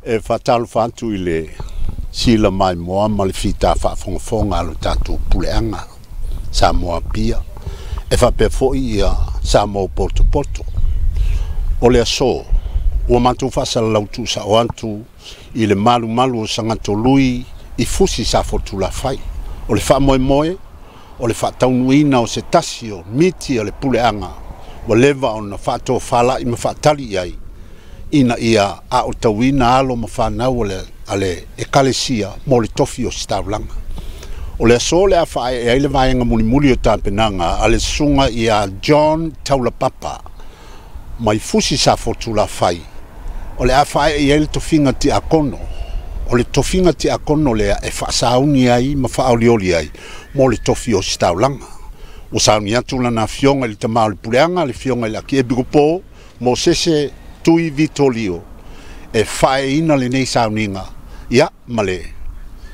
E faatalofa atu i le sila maimoa ma le fita faafogafoga a lo tatou puleaga Samoa Apia e faapea foi ia Samoa potopoto. O le aso ua matou faasalalau tuusao atu i le malumalu o Sagatolui i Fusi Safotulafai. O le faamoemoe o le faataunuuina o se tasi o miti o le puleaga ua leva ona faatofalai ma faatali i ai ina ia aotauina alo ma fanau a le ekalesia mo le tofi o ositaulaga. O le aso le a faaee ai le vaega mulimuli o tapenaga a le susuga ia John Taulapapa mai Fusi Safotulafai, o le a faaee i ai le tofiga tiakono. O le tofiga tiakono lea e faasauni ai ma faaolioli ai mo le tofi o ositaulaga. Ua sauni atu lana afioga i le tama o le puleaga, le afioga i le Akiepikopo Mosese Tui Vitolio, e faaeeina lenei sauniga ia ma le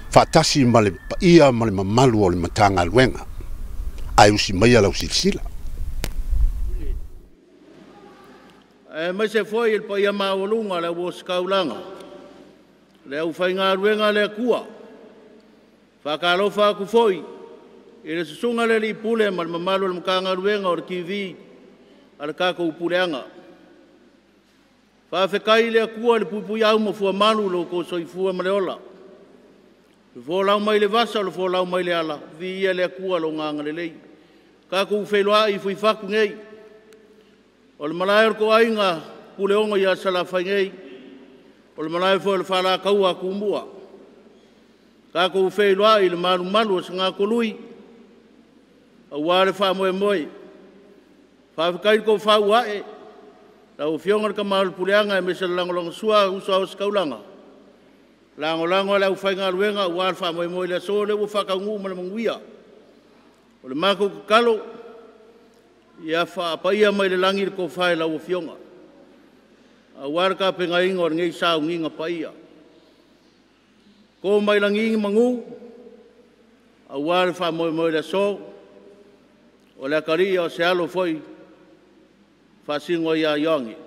faatasi ma le paia ma le mamalu o le Matagaluega. Ae usi maia lau silasila. Ae maise foi le paia maualuga le au ositaulaga, le aufaigaluega a le Atua. Faatalofa atu foi i le susuga i le Alii Pule ma le mamalu o le Matagaluega o le TV a le tatou Puleaga. Faafetai i le Atua i le puipuiau ma fuamalu o lo outou soifua ma le ola. Le folau mai le vasa o le folau mai le ala, viia le Atua lona agalelei. Tatou feiloai i Fuifatu nei, o le malae o le toaiga Puleono i Salafai nei, o le malae foi o le Falataua a Tumua. Tatou feiloai i le malumalu o Sagatolui, aua le faamoemoe. Faafetai le tofa ua ae, lau Afioga i le Tama o le Puleaga aemaise le lagolagosua a uso a ositaulaga, lagolago a le aufaigaluega aua le faamoemoe i le aso lea ua faataunuu ma le manuia. O le matou tatalo, ia faapaia mai le lagi le tofa i lau Afioga, aua le tapenaina o lenei sauniga paia. To mai lagi ni manu aua le faamoemoe i le aso, o le atalii a o se alo foi faasino ai ia Ioane. O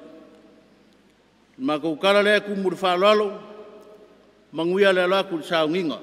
le matou tala lea e tumu i le faaaloalo, manuia le alo atu i le sauniga.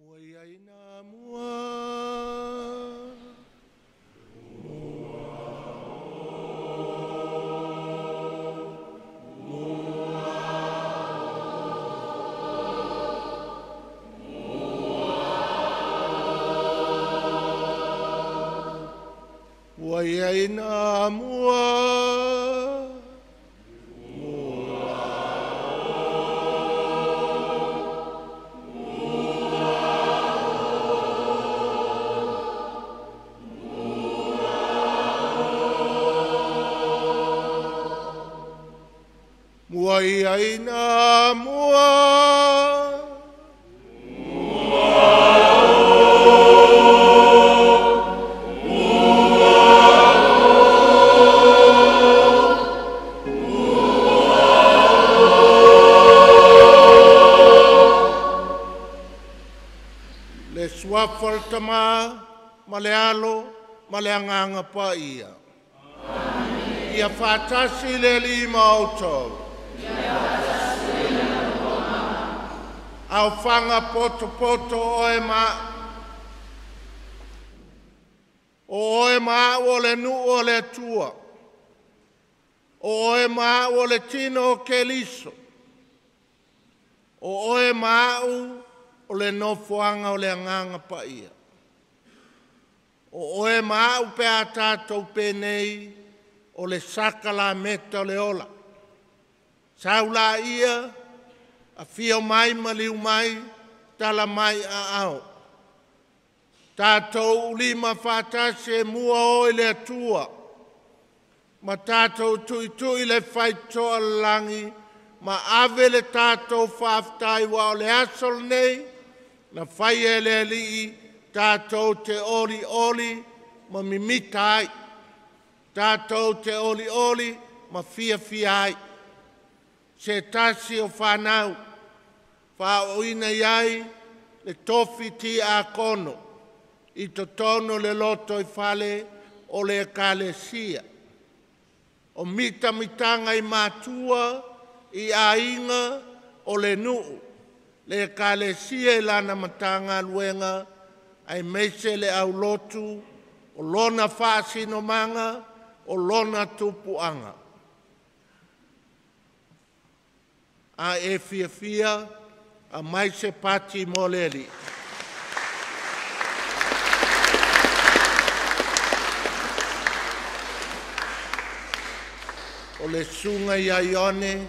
Mua ia ina mua. Mua ia ina mua. Mua ia ina mua. Le suafa o le Tama ma le Alo ma le Agaga Paia. Ia faatasi le Alii ma outou. Aofaga potopoto oe ma o oe ma au o le nuu o le Atua. O oe ma au o le tino o Keliso. O oe ma au o le nofoaga o le Agaga Paia. O oe ma au pe a tātou penei o le sakalameta o le ola. Saula ia, afio mai maliu mai, tala mai a ao. Tātou ulima whātasi e mua o i le Atua. Ma tātou tuitui le whaitoa langi, ma ave le tātou whaaftai wa o le aso nei, na whai e le alii, tātou te oli oli, ma mimita ai. Tātou te oli oli, ma fia fia ai. Se tasi o whanau, whaoina iai, le tofi ti a kono, i totono le loto i fale o le ekalesia. O mita mitanga i matua, i ainga o le nuu, le ekalesia i lana matanga luenga, ai meise le aulotu, o lona whaasinomanga, o lona tupuanga. A e fia fia, a mai se pati mo le Alii. O le suga ia Ione,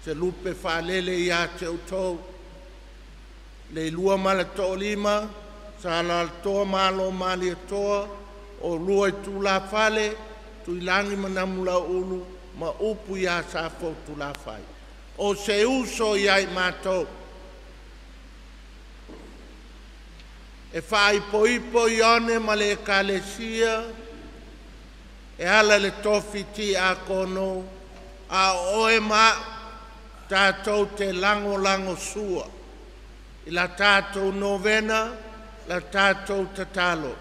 se lupe faalele ia te outou. Le lua ma le toolima, sa lalatoa malo malietoa, o lua i tulafale, tuilangi ma ulu, ma upu ia sa fou tulafai. O se uso ia i mātou. E whaipoipo Ione ma le ekalesia, e ala le tofi ti a kono, a oe ma tātou te lango lango sua. I la tātou novena, la tātou tatalo.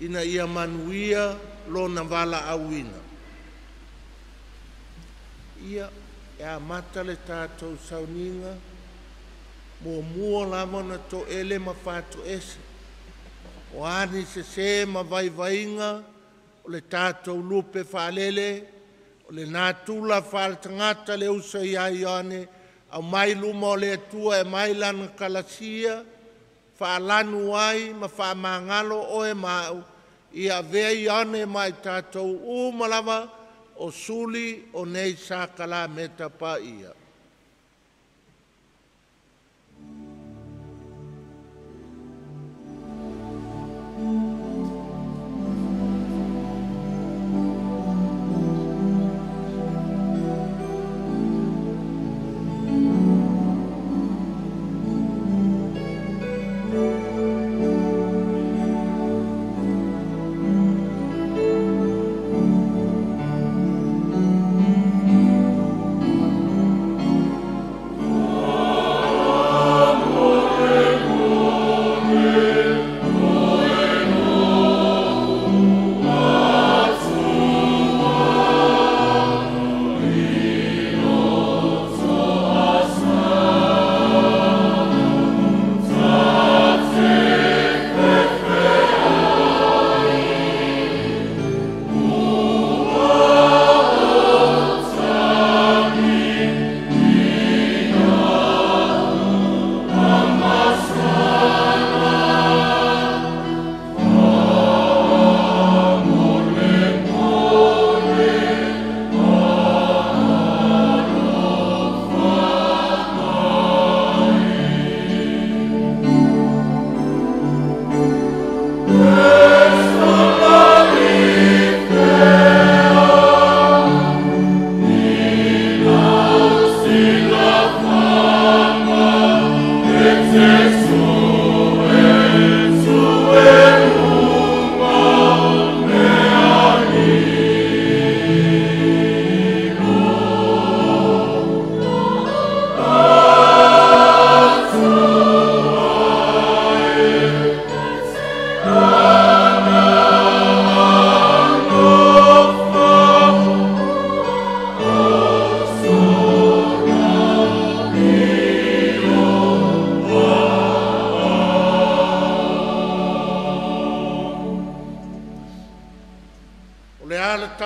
Ina ia manuia lona vala auina. Ia e a mata le tātou sauninga, mua mua lava na to ele ma whātu ese. O ani se se ma vaivainga, o le tātou lupe whaalele, o le nātula whaaletangata le usa ia Ione, au mai luma o le Atua e mai lana kalasia, whaalanu ai ma whaamangalo oe mau, ia vea Ione mai tātou umalava, o suli o nei sakala meta pa ia.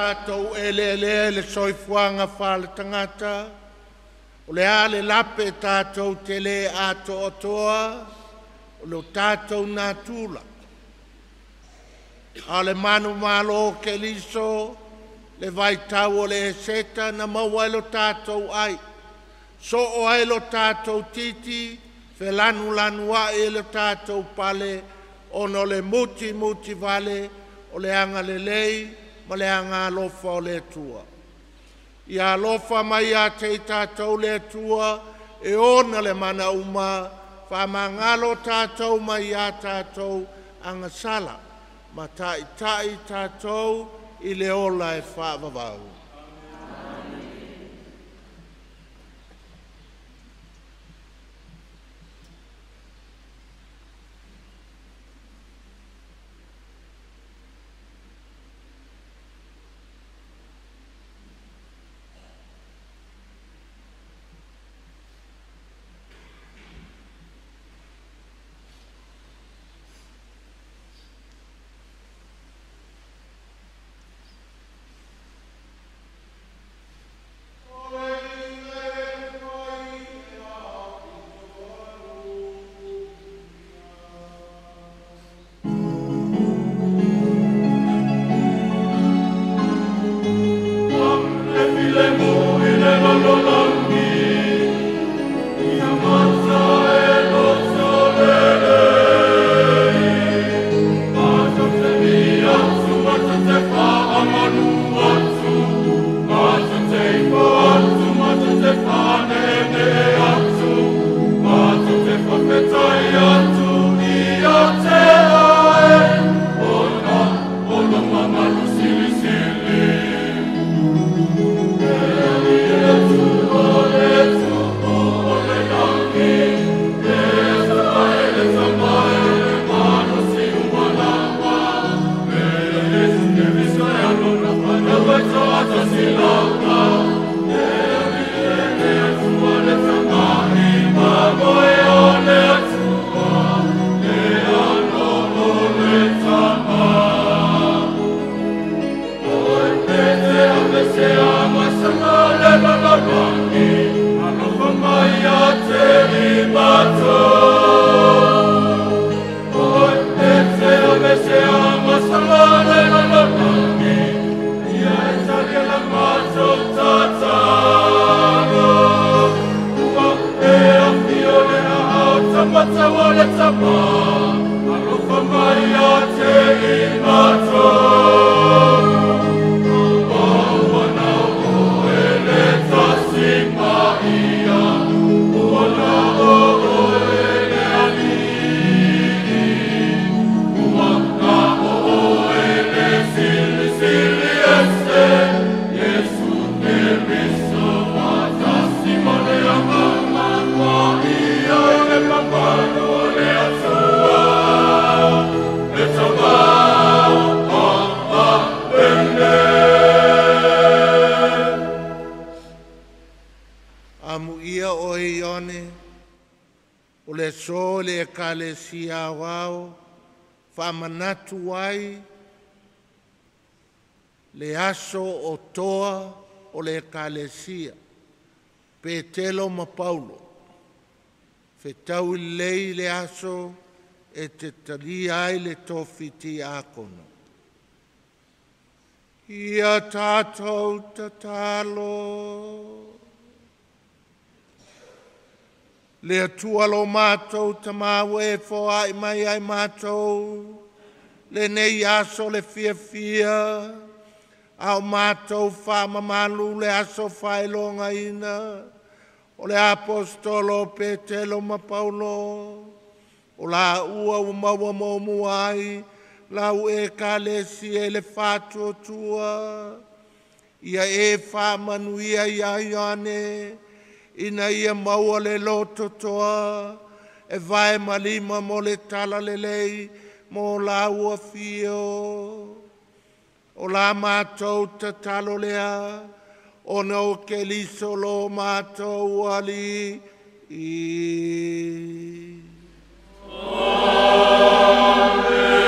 Tatou eleelea i le soifuaga faale-tagata, o le a le lape tatou te lē atoatoa o lo tatou natura. A o le manumalo o Keliso le vaitau o le eseta na maua ai lo tatou ai, soo ai lo tatou titi, felanulanuai e le tatou pale, ona o le mutimuti vale o le agalelei ma le agalofa o le Atua. Ia alofa mai ia te i tatou le Atua e ona le mana uma, faamagalo tatou mai ia tatou agasala, ma taitai tatou i le ola e faavavau. Amuia oe Ione, o le aso le Ekalesia Aoao faamanatu ai le aso o toa o le Ekalesia, Petelo ma Paulo, fetaui lelei le aso e te talia ai le tofi tiakono. Ia tatou tatalo. Le Atua lo matou tamau e foai mai ai matou, lenei aso le fiafia, a o matou faamamalu le aso faailogaina, o le apostolo Petelo ma Paulo, o laua ua maua muamua ai lau Ekalesia i le faatuatua, ia e faamanuia ia Ioane, ina ia maua le lototoa, e vae malima mo le tala lelei mo laua fio. O la matou tatalo lea, ona o Keliso lo matou Alii. Amen.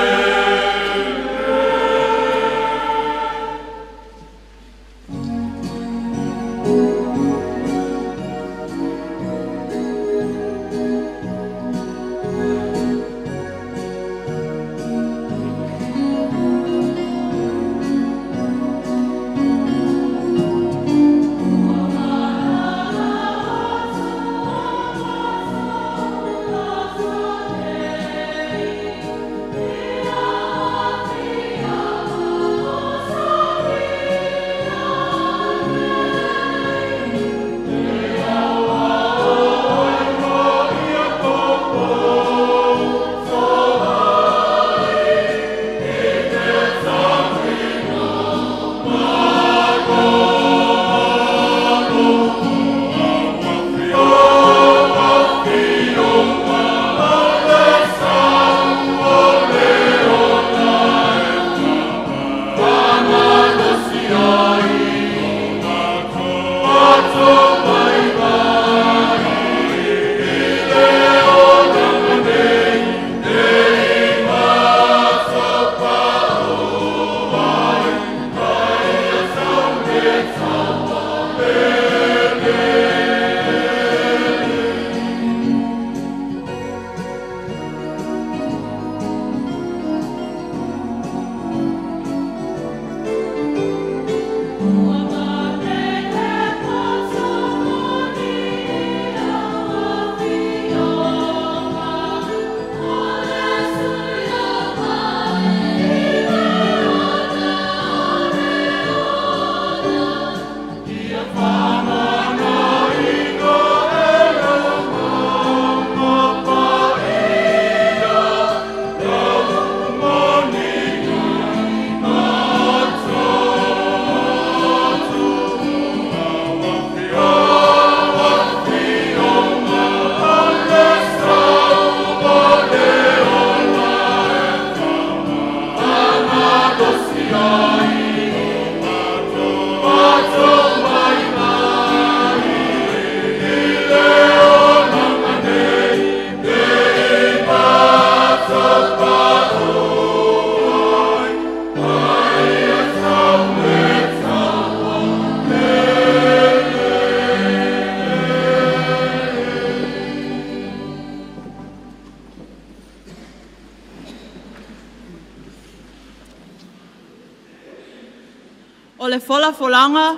O le folafolaga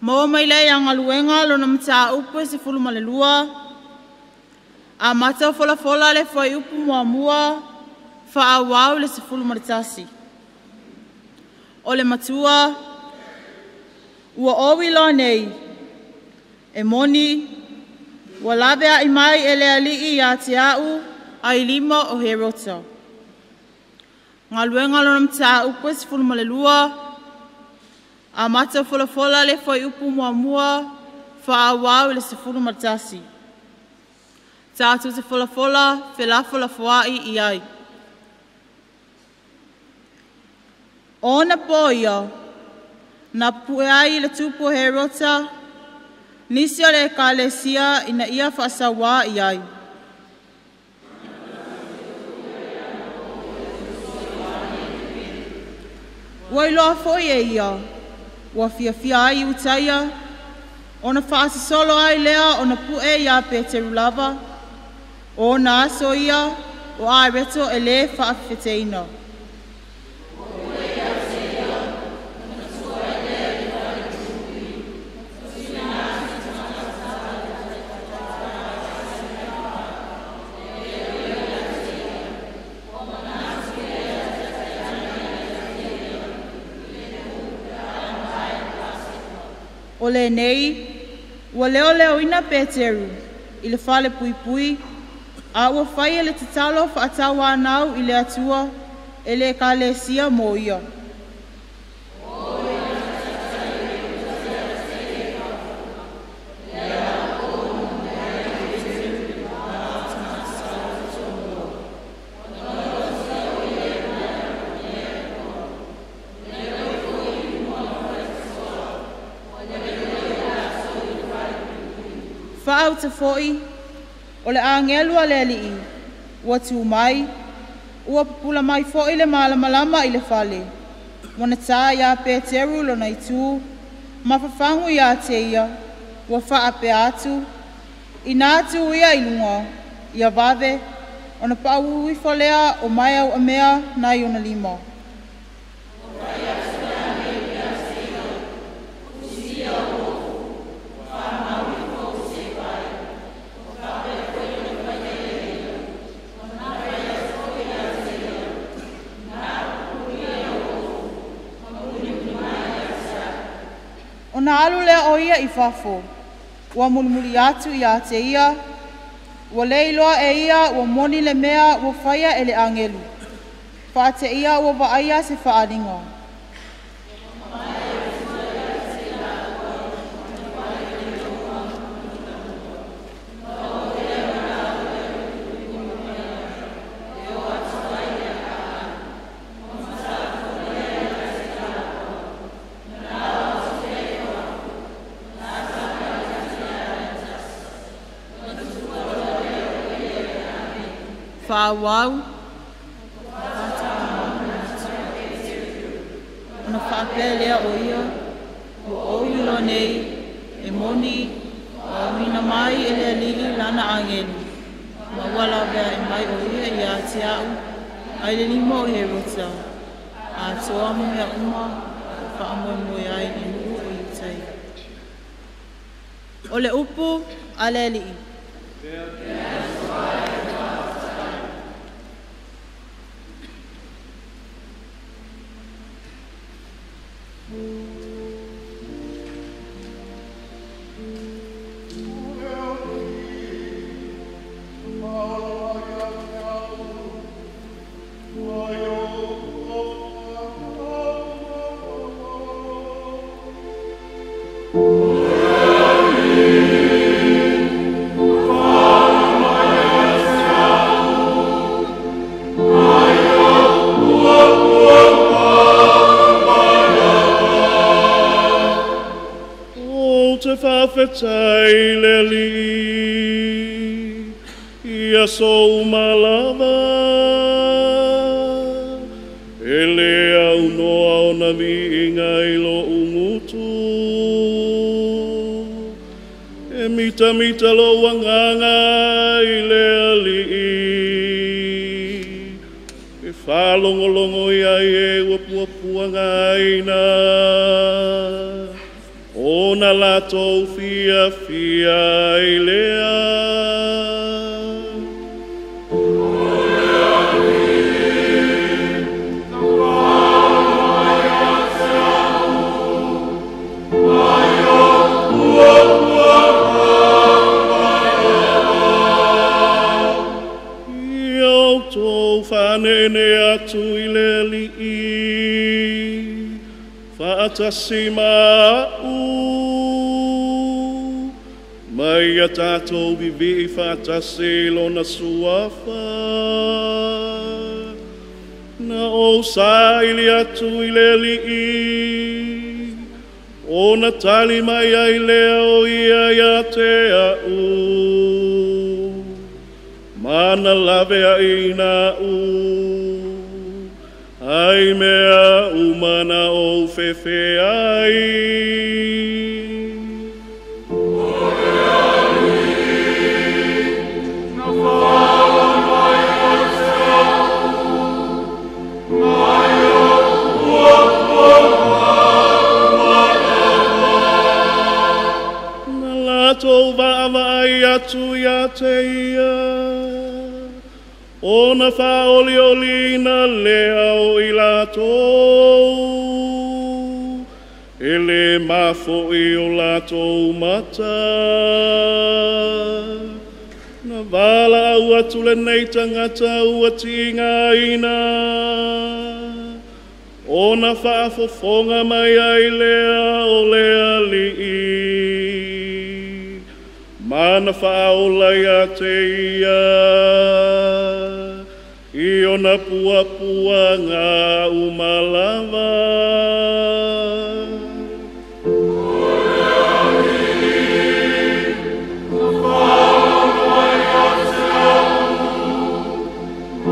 maua mai lea ia Galuega lona Mataupu e 12, amata o folafola le fuaiupu 1, faaauau le 11. O le matua, ua ou iloa nei, e moni, ua laveai mai e le Alii ia te a'u ai lima o Herota. Galuega lona Mataupu e 12, amata o folafola le fuaiupu 1, faaauau le 11. Tatou te folafola felafolafoai i ai. O ona po ia, na pue ai i le tupu o Herota, nisi o le ekalesia ina ia faasauā i ai. Ua iloa foi e ia, ua fiafia ai Iutaia, ona faasosolo ai lea ona pu'e iā Peteru lava, o ona aso ia o areto e lē faafefeteina. O lenei, ua leoleoina Peteru i le fale puipui, a ua faia le tatalo faatauanau i le Atua e le ekalesia mo ia. Faauta foi, o le agelu a le Alii, ua tu mai, ua pupula mai foi le malamalama i le fale, ua na tā iā Peteru lona itu, ma fafagu iā te ia, ua faapea atu, ina tu ia i luga, ia vave, ona pauu ifo lea o mai au amea nai ona lima. Ona alu lea o ia i fafo, ua mulimuli atu iā te ia, ua le iloa e ia ua moni le mea ua faia e le agelu, faateia ua vaaia se faaliga. Faaauau, ona faapea lea o ia, ua ou iloa nei, e moni, ua auina mai e le Alii lana agelu, ma ua laveai mai o ia iā te a'u, ai le lima o Herota, atoa ma mea uma ua faamoemoe ai le nuu o Iutaia. O le upu a le Alii. Faafetai le Alii ia sou malava, e le aunoa ona viiga i lou gutu. E mitamita lou agaga i le Alii, e faalogologo ia e ua puapuaga aina ona latou fiafia ai lea. Whanene atu i le alii, whaatasi ma'u, mai a tātou vivi whaatasi lona suafa. Na o saili atu i le alii, ona tali mai ai lea o ia ia te au. Mana lave ai na u, ai mea umana o fefe ai. O le alii, na whaala mai o te au, mai o puapuaga malama. Na latou vaavaai atu ia te ia, ona whaoliolina lea o i latou, e le mafoi o latou mata. Na vala au atu lenei tagata ua tigaina, ona faafofoga mai ai lea o le alii, mana whaola ia te ia, i ona puapuaga umalava. O le alii, na whaala mai o te au,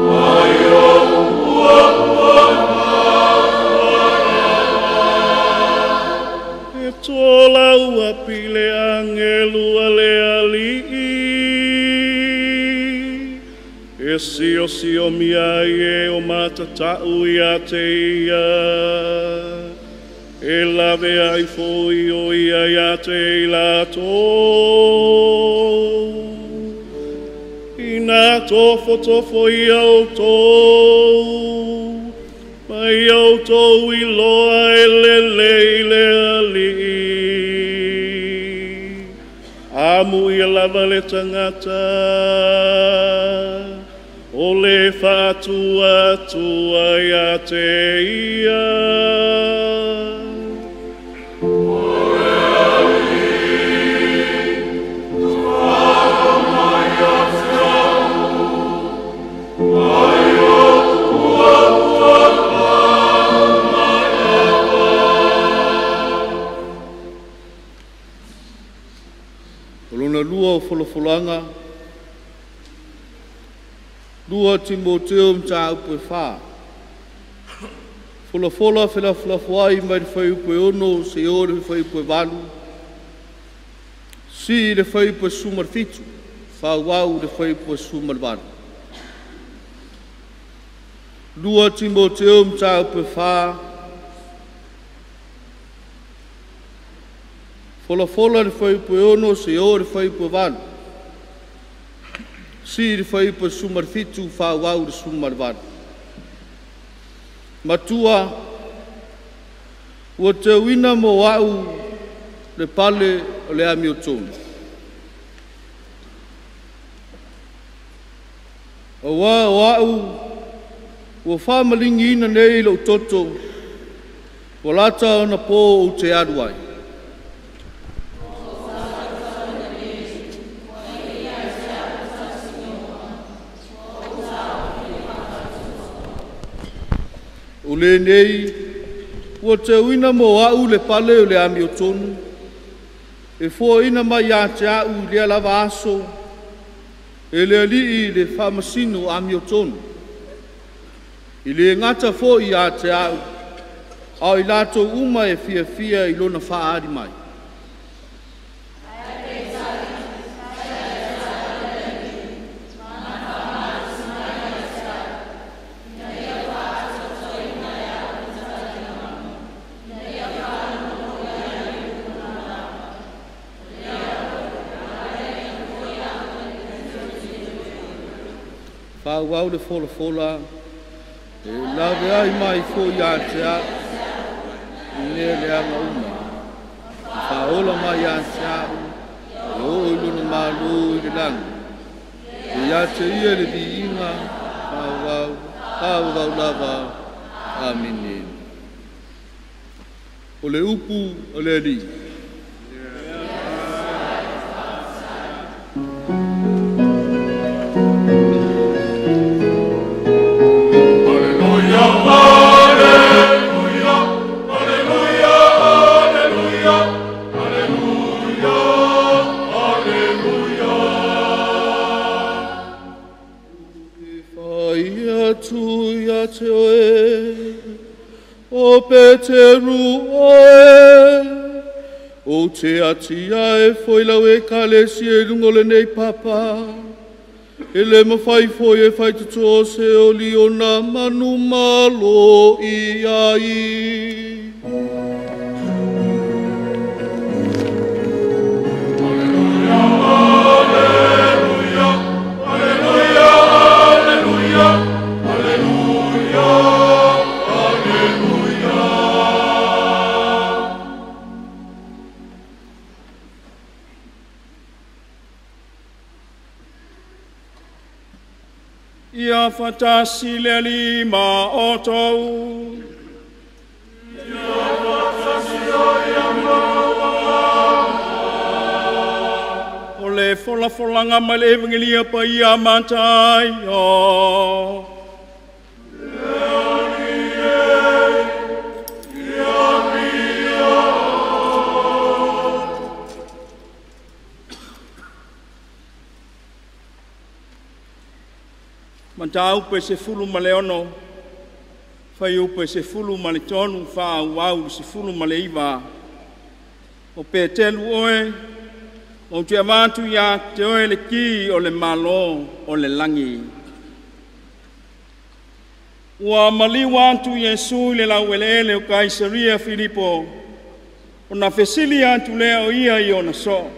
mai o puapuaga malama. E tō ua pile angelu a le alii, e sio sio mia e o matatau ia te ia, e lave ai foi o ia ia te i latou. Ina tofo tofo ia o tou, mai o tou iloa e lelei le alii. Amu ia lava le tagata, o le whaatuatua ia te ia. O le alii, na whaala mai o te au, mai o puapuaga malama. O lona lua o folafolaga, 2 Timoteo mataupu e 4. Folafola felafolafoai mai le fuaiupu e 6 seia oo i le fuaiupu e 8, sii le fuaiupu e 17, faaauau le fuaiupu e 18. 2 Timoteo mataupu e 4. Folafola le fuaiupu e 6 seia oo i le fuaiupu e 8, sii le fuaiupu e 17, faaauau le 18. Matua, ua teuina mo au le pale o le amiotonu. Auā o au ua faamaligiina nei lou toto, ua lata ona pō ou te alu ai. O lenei, ua teuina mo au le pale o le amiotonu, e foaina mai ia te au i lea lava aso, e le alii le faamasino amiotonu. I le gata foi ia te au, a o i latou uma e fiafia i lona faaali mai. Faaauau le folafola e lave ai mai foi ia te au i mea leaga uma, ma faaola mai ia te au e oo i lona Malo i le lagi. E ia te ia le viiga faaauau, faaauau lava. Amene. O le upu a le Alii. O Peteru oe, o te atia e foi lau e kalesi e lungo le nei papa, e le mawhai foi e whai tuto se o liona manu malo i ai. Ia fatasi le Alii ma outou. Ia fatasi ai ma O le folafolaga mai le Evangelia paia Mataio. Mataupu e 16, fuaiupu e 13, faaauau 19. O Petelu oe, ou te avatu ia te oe le ki o le Malo o le lagi. Ua maliu atu Iesu i le laueleele o Kaisaria Filipo, ona fesili atu lea o ia i ona soo.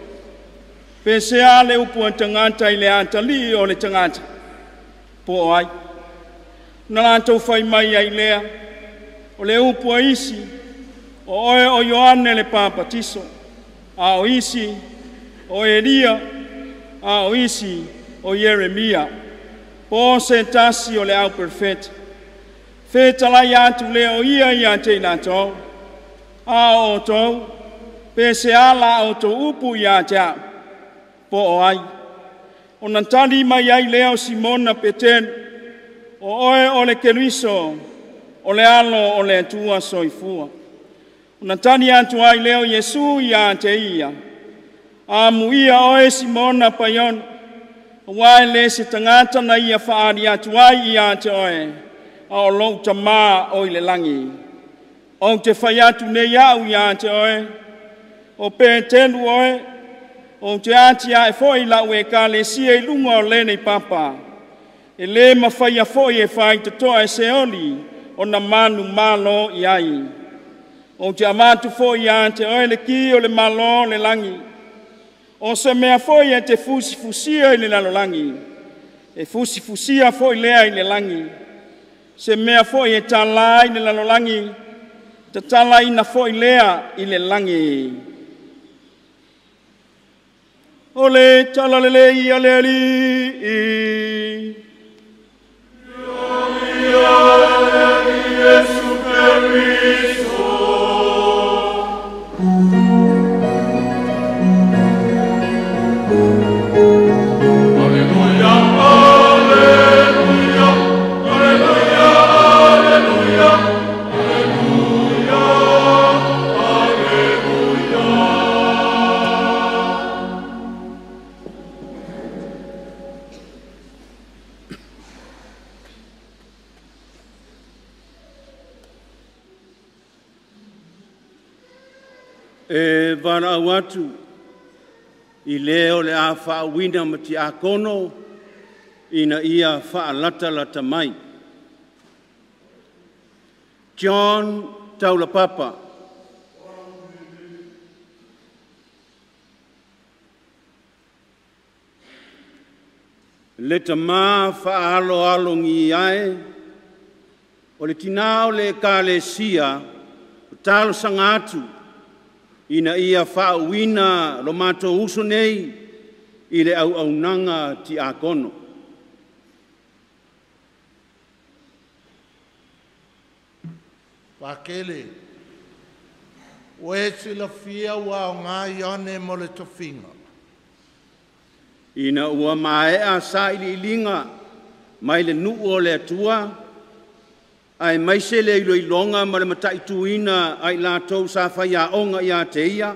Pe sea le upu a tagata i le atalii o le tagata, po o ai. Na latou fai mai ai lea, o le upu a isi, o oe o Ioane le Papatiso, a o isi, o Elia, a o isi, o Ieremia, po o se tasi o le au perfeta. Fetalai atu lea o ia ia te i latou, a o outou, pe se ala outou upu ia te au, po o ai. Ona tali mai ai lea o Simona Petelu, o oe o le Keriso, o le alo o le Atua soifua. Ona tali atu ai lea o Iesu ia te ia, amuia oe Simona Paiona, aua e le se tagata na ia faali atu ai ia te oe, a o lou tamā o i le lagi. Ou te fai atu nei au ia te oe, o Petelu oe, ou te ati ae foi lau ekalesia i luga o lenei papa, e le mafaia foi e faitotoa e Seoli ona manu malo i ai. Ou te avatu foi ia te oe le ki o le malo o le lagi, o se mea foi e te fusifusia i le lalolagi, e fusifusia foi lea i le lagi. Se mea foi e tala i le lalolagi, tatalaina foi lea i le lagi. O le talalelei a le Alii. Ia Iesu Keriso. Alleluia, alleluia, alleluia, alleluia, alleluia, alleluia. E valaau atu i le o le a faauina ma tiakono ina ia faalatalata mai. John Taulapapa. Le tamā faaaloalogi ai, o le tinā o le ekalesia, o talosaga atu, ina ia faauuina lo matou uso nei i le auaunaga tiakono. Pakele, ua e silafia ua aoga Ioane mo le tofiga. Ina ua maea sailiiliga mai le nuu o le Atua, aemaise le iloiloga ma le mataituina ai latou sa faiaoga ia te ia,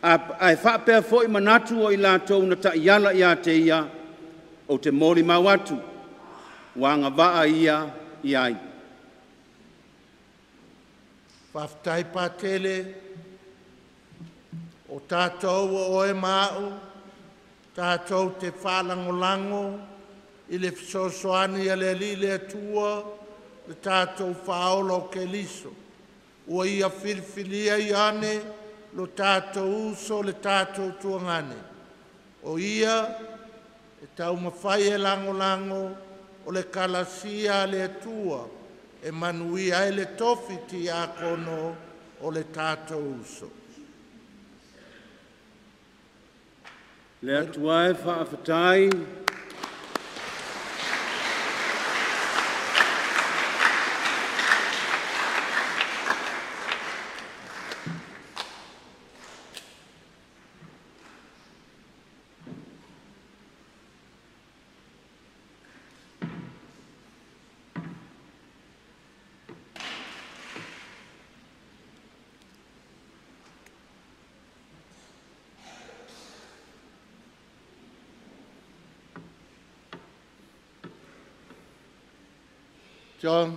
ae faapea foi manatu o i latou na taiala ia te ia, ou te molimau atu, ua agavaa ia i ai. Faafetai Patele, o tatou o oe ma au, tatou te faalagolago i le fesoasoani a le Alii le Atua, le tatou faaola o Keriso. Ua ia filifilia Ioane lo tatou uso le tatou tuagane. O ia e taumafai e lagolago o le kalasia a le Atua e manuia ai le tofi tiakono o le tatou uso. Le Atua e faafetai. John,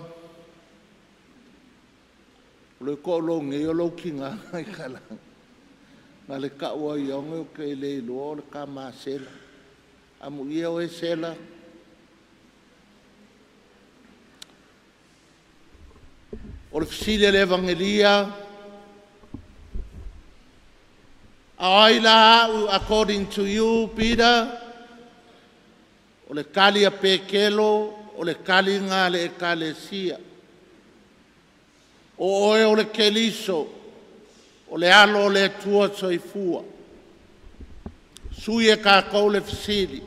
o le ko lo nge o lo kinga ai kala. Na le ka ua ionge o ke le lo le ka ma sela. Amu ia o e sela. O le fesili le evangelia. Ai la au, according to you, Peter, o le kali a pekelo, o le kali ngā le ekalesia. O oe o le Keriso, o le alo o le Atua soifua. Sui e kākou le fesili.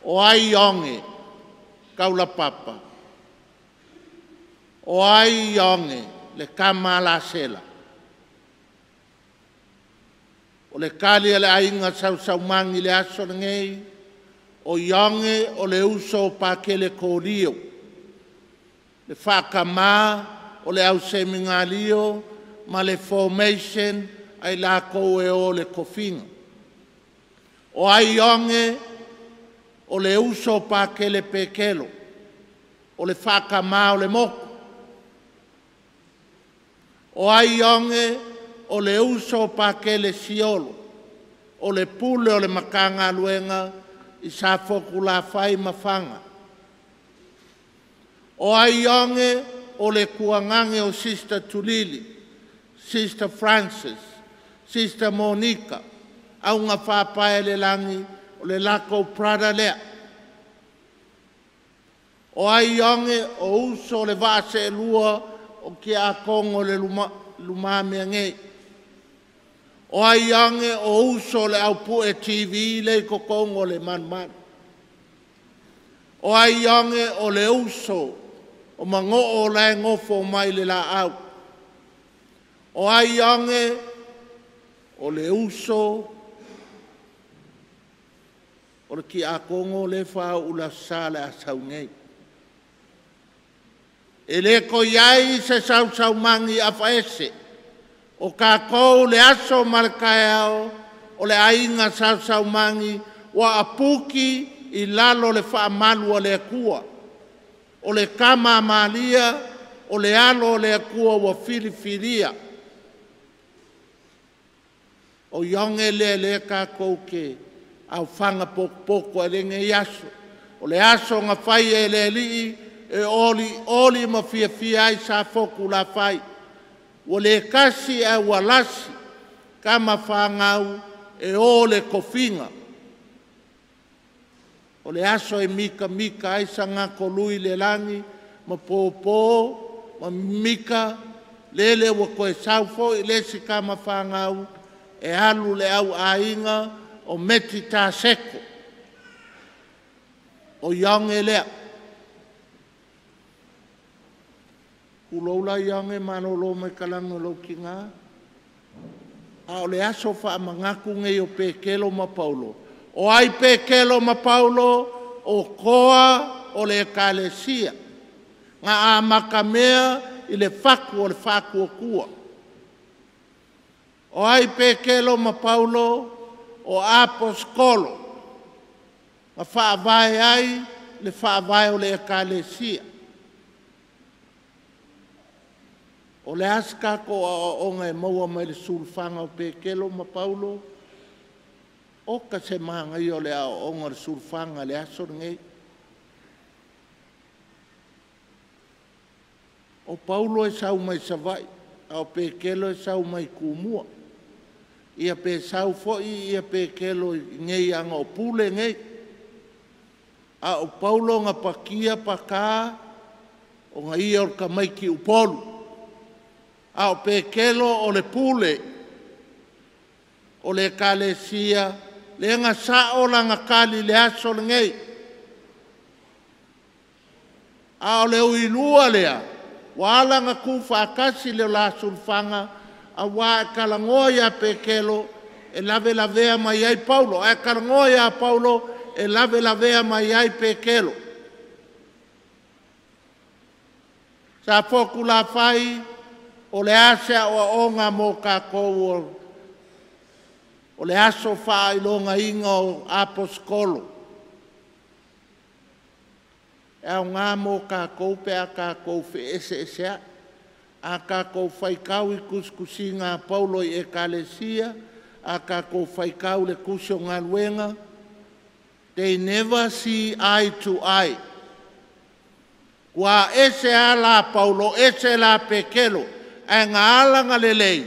O ai ionge, kaulapapa. O ai ionge, le kama la sela. O le kali a le aiga sausaumangi le aso lenei, o ionge o le uso o Pakele Kolio, le whakamā o le ausemingalio ma le formation ai lākou e o le tofiga. O ai ionge o le uso o Pakele Pekelo, o le whakamā o le moku. O ai ionge o le uso o Pakele Siolo, o le pule o le makanga luenga i sa foku la whai mawhanga. O ai ionge o le kuangange o Sister Tulili, Sister Francis, Sister Monica, au ngā whāpae le langi o le lako Prada lea. O ai ionge o uso le vaase lua o ki a kongo le lumamea ngei. O ai ionge o uso le aupu e TV le kokongo le manumanu. O ai ionge o le uso o mango o lae ngofo mai le la au. O ai ionge o le uso o le ki a kongo le wha ula sa le asau nei. E le ko iai se sau mangi a whaese. O kākou le aso malakaeao o le ainga sau mangi wa apuki i lalo le whaamalu o le akua. O le kama malia o le alo o le akua wa filifilia. O ionge le le kākou ke au whanga poko e lenge i aso. O le aso ngā whai e le lii e oli oli ma fia fia ai sa foku la whai. Ua le kasi e ua lasi kama whangau e o le kofinga. O le aso e mika mika ai sagakolui le lagi ma pōpō ma mika lele ua koe sau foi le isi tamafanau e alu le au aiga o Meti Taseko. O Ioge lea. Tulou la Ioge malolo mai kalagi o lou tina. A o le aso faamanatu nei o Petelo ma Paulo. O ai Petelo ma Paulo? O toa o le ekalesia. Na amatamea i le fatu o le faatuatua. O ai Petelo ma Paulo? O aposetolo. Na faavae ai le faavae o le ekalesia. O le a se tatou aoaoga e maua mai le sulufaga o Petelo ma Paulo? Oka se manaia o le aoaoga o le sulufaga i le aso lenei. O Paulo e sau mai Savaii, a o Petelo e sau mai Tumua. Ia pe sau foi ia Petelo i nei aga o pule nei. A o Paulo na patia pata o na ia o le tamaiti Upolu. A o Petelo o le pule o le ekalesia, le na sao lana tali i le aso lenei. A o le uilua lea, ua ala ona tuufaatasi le la sulufaga, auā e talanoa ia Petelo e lavelavea mai ai Paulo, ae talanoa ia Paulo e lavelavea mai ai Petelo. Sa fotu lafai o le a se aoaoga mo tatou o le aso faailogaina o aposetolo. E aoga mo tatou pe a tatou feeseeseai. A tatou faitau i tusitusiga a Paulo i ekalesia, a tatou faitau i le tusi o galuega, they never see eye to eye. Ua ese lava la Paulo, ese la Petelo, ae na ala ona lelei,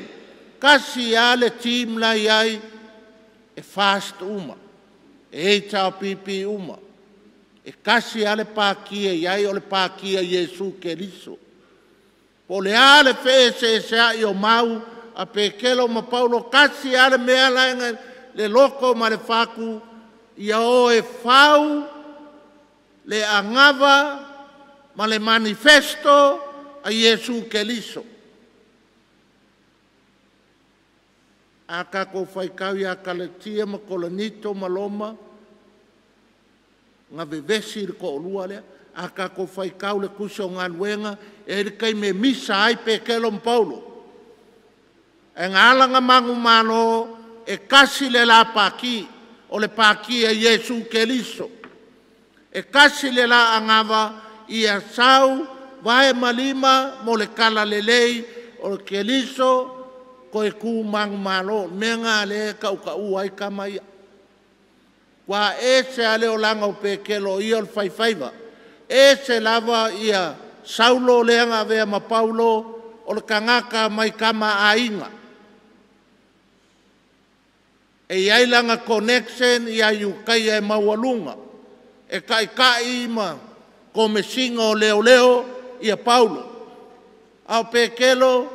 tasi lava le team la e i ai, e FAST uma, e HRPP uma. E tasi lava le pati e i ai, o le pati a Iesu Keriso. Po o le a le feeseeseai o mau a Petelo ma Paulo, tasi lava le mea la e le loto ma le fatu, ia o e fau le anava ma le manifesto a Iesu Keriso. A tatou faitau ia Kalatia ma Korinito ma Roma, na vevesi le toalua lea. A tatou faitau i le tusi o galuega, e i ai le taimi e misa ai Petelo ma Paulo. Ae na ala ona manumalo, e tasi le la pati, o le pati a Iesu Keriso. E tasi le la anava, ia sau vae ma lima mo le talalelei o le Keriso toe tu manumalo. O le mea lena o lea e tautaua ai tama ia. Ua ese lava le olaga o Petelo o ia o le faifaiva. Ese lava ia Saulo lea na avea ma Paulo, o le tagata mai tama a aiga. E i ai lana connection ia Iutaia e maualuga. E taitai ma komesina o leoleo ia Paulo. A o Petelo,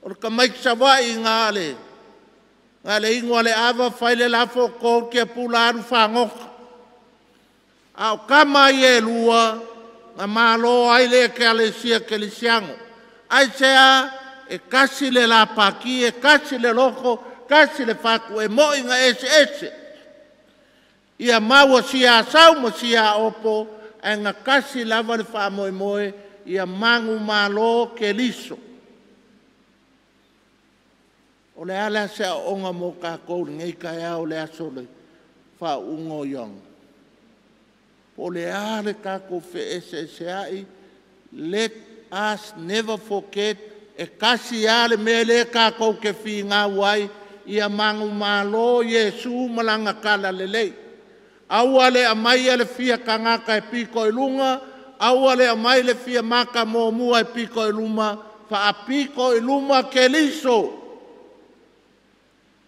o le tamaiti Savaii na le inu a le ava fai le lafo to tiapula alu fagota. A o tama ia e lua, na malo ai le ekalesia kerisiano. Aisea? E tasi le la pati, e tasi le loto, tasi le fatu, e moi na eseese. Ia maua sia sau ma sia opo, ae na tasi lava le faamoemoe, ia manumalo Keriso. O le a la se aoaoga mo tatou i lenei taeao o le aso o le faauuga o Ioane? Po o le a le tatou feeseeseai, let us never forget, e tasi lava le mea lea tatou te finau ai, ia manumalo Iesu ma lana talalelei. Aua le aumaia le fia tagata e pito i luga, aua le aumai le fia mata muamua e pito i luma, faapito i luma Keriso.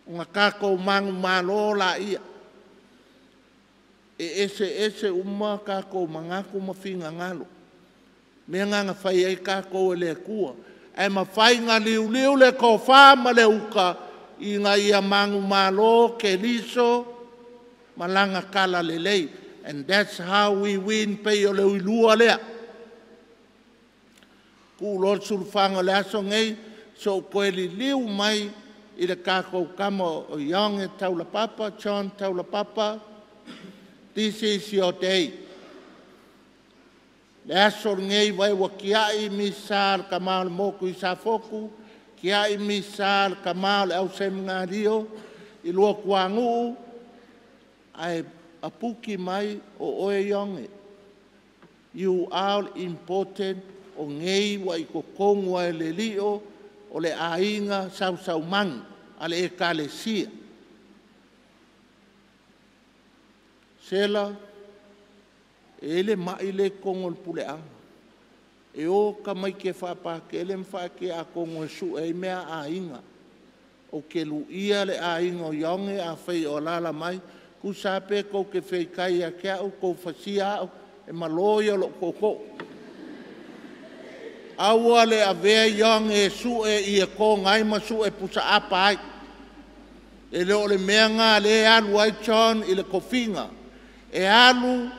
Ona tatou manumalo laia. E ese ese uma kākou manatu ma finagalo. Mea na fai ai kākou e le Atua. Ae mafai na liuliu le tofa ma le uta ina ia manumalo Keriso ma lana talalelei. And that's how we win pei o le uilua lea. Tuu loa le sulufaga o le aso nei, so ou toe liliu mai i le tatou tama o Ioane Taulapapa, John Taulapapa, this is your day. Le aso lenei vai ua tiai misa a le tama o le motu i Safotu, tiai misa a le tama o le au seminario i lua tuanuu, ae apuki mai o oe Ioane. You are important o nei ua i totonu lava i le lio o le aiga sausaumanu a le Ekalesia. Sela, e i ai le mai lea i totonu o le puleaga. E o tamaiti e faapakele ma faatiakono e sue ai mea a aiga. Ou te luia le aiga o Ioane afai o alaala mai, tusa lava pe tou te feitai ia te au tou fasia au, e malo ia o lou tootoo. Aua le avea Ioane e sue ietoga ai ma sue pusaapa ai. E le o le mea lena o lea e alu ai John i le tofiga. E alu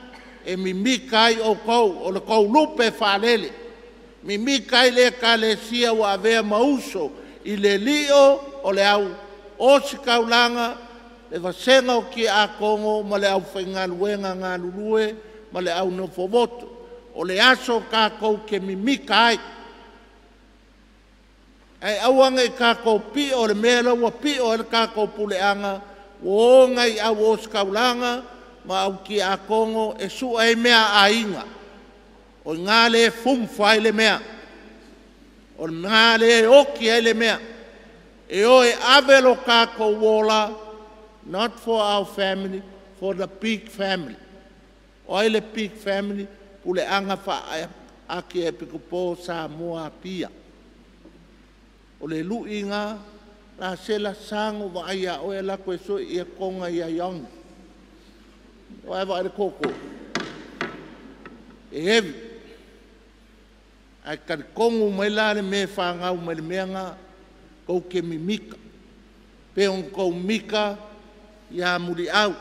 e mimita ai outou, o le tou lupe faalele. Mimita ai le Ekalesia ua avea ma uso i le lio o le au ositaulaga, le vasega o tiakono ma le aufaigaluega galulue ma le au nofomotu. O le aso tatou te mimita ai. Ae aua ne i tatou pio i le mea lea ua pio ai le tatou puleaga, ua o nai au ositaulaga ma au tiakono e sue ai mea a aiga. O i ina lea e fumu ai le mea. O i ina lea e oti ai le mea. E o e ave lo tatou ola, not for our family, for the big family. O ai le big family? Puleaga faa-Arkiepikopo o Samoa Apia. O le lui lena, Rasela sago vaai ia oe e alu atu e sue ietoga ia Ioane. Vaai vaai i le toto. E heavy. Ae talitonu mai la le mea e fanau mai le mea lena, tou te mimita. Pe ona tou mika ia Muliau.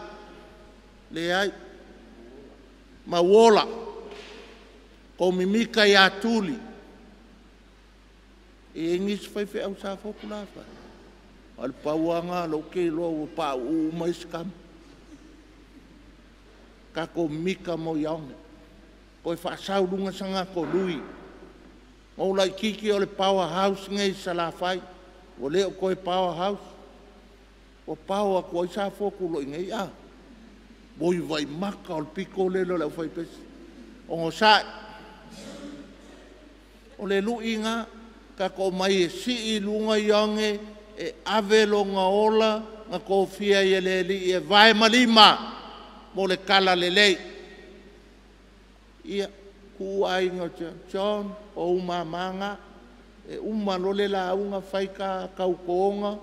Leai. Mauola. Tou mimita ia Tuli. E i ai nisi faifeau Safotu la fai. A o le pau lava lena o lea ou te iloa ua pauu uma isi tama. Tatou mimita mo Ioane. Toe faasau i luga sa tolui. Na ou laitiiti o le power house lenei i Salafai. Ua le o toe power house. Ua pao atu ai Safotu loa i inei. Oi vaimata o le pito lele o le aufaipese. Onosai. O le lui lena, tatou omai e sii i luga Ioane e ave lona ola na tofia ai e le Alii e vae ma lima mo le talalelei. Ia, tuu aiga o John, o ou mama na. E uma loa le lauga fai ta tautoga,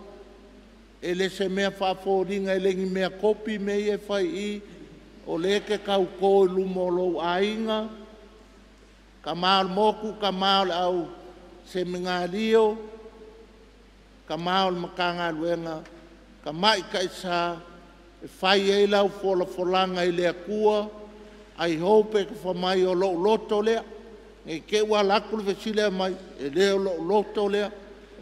e le se mea faafoliga e le ni mea kopi mea ia e fai i i, o lea e te tauto i luma o lou aiga, tama o le motu, tama o le au seminario, tama o le Matagaluega, tamaitai sa e fai ai lau folafolaga i le Atua. I hope e te fai mai o lou loto lea. Ne i te i ua alu atu le fesili aumai, e le o lou loto lea,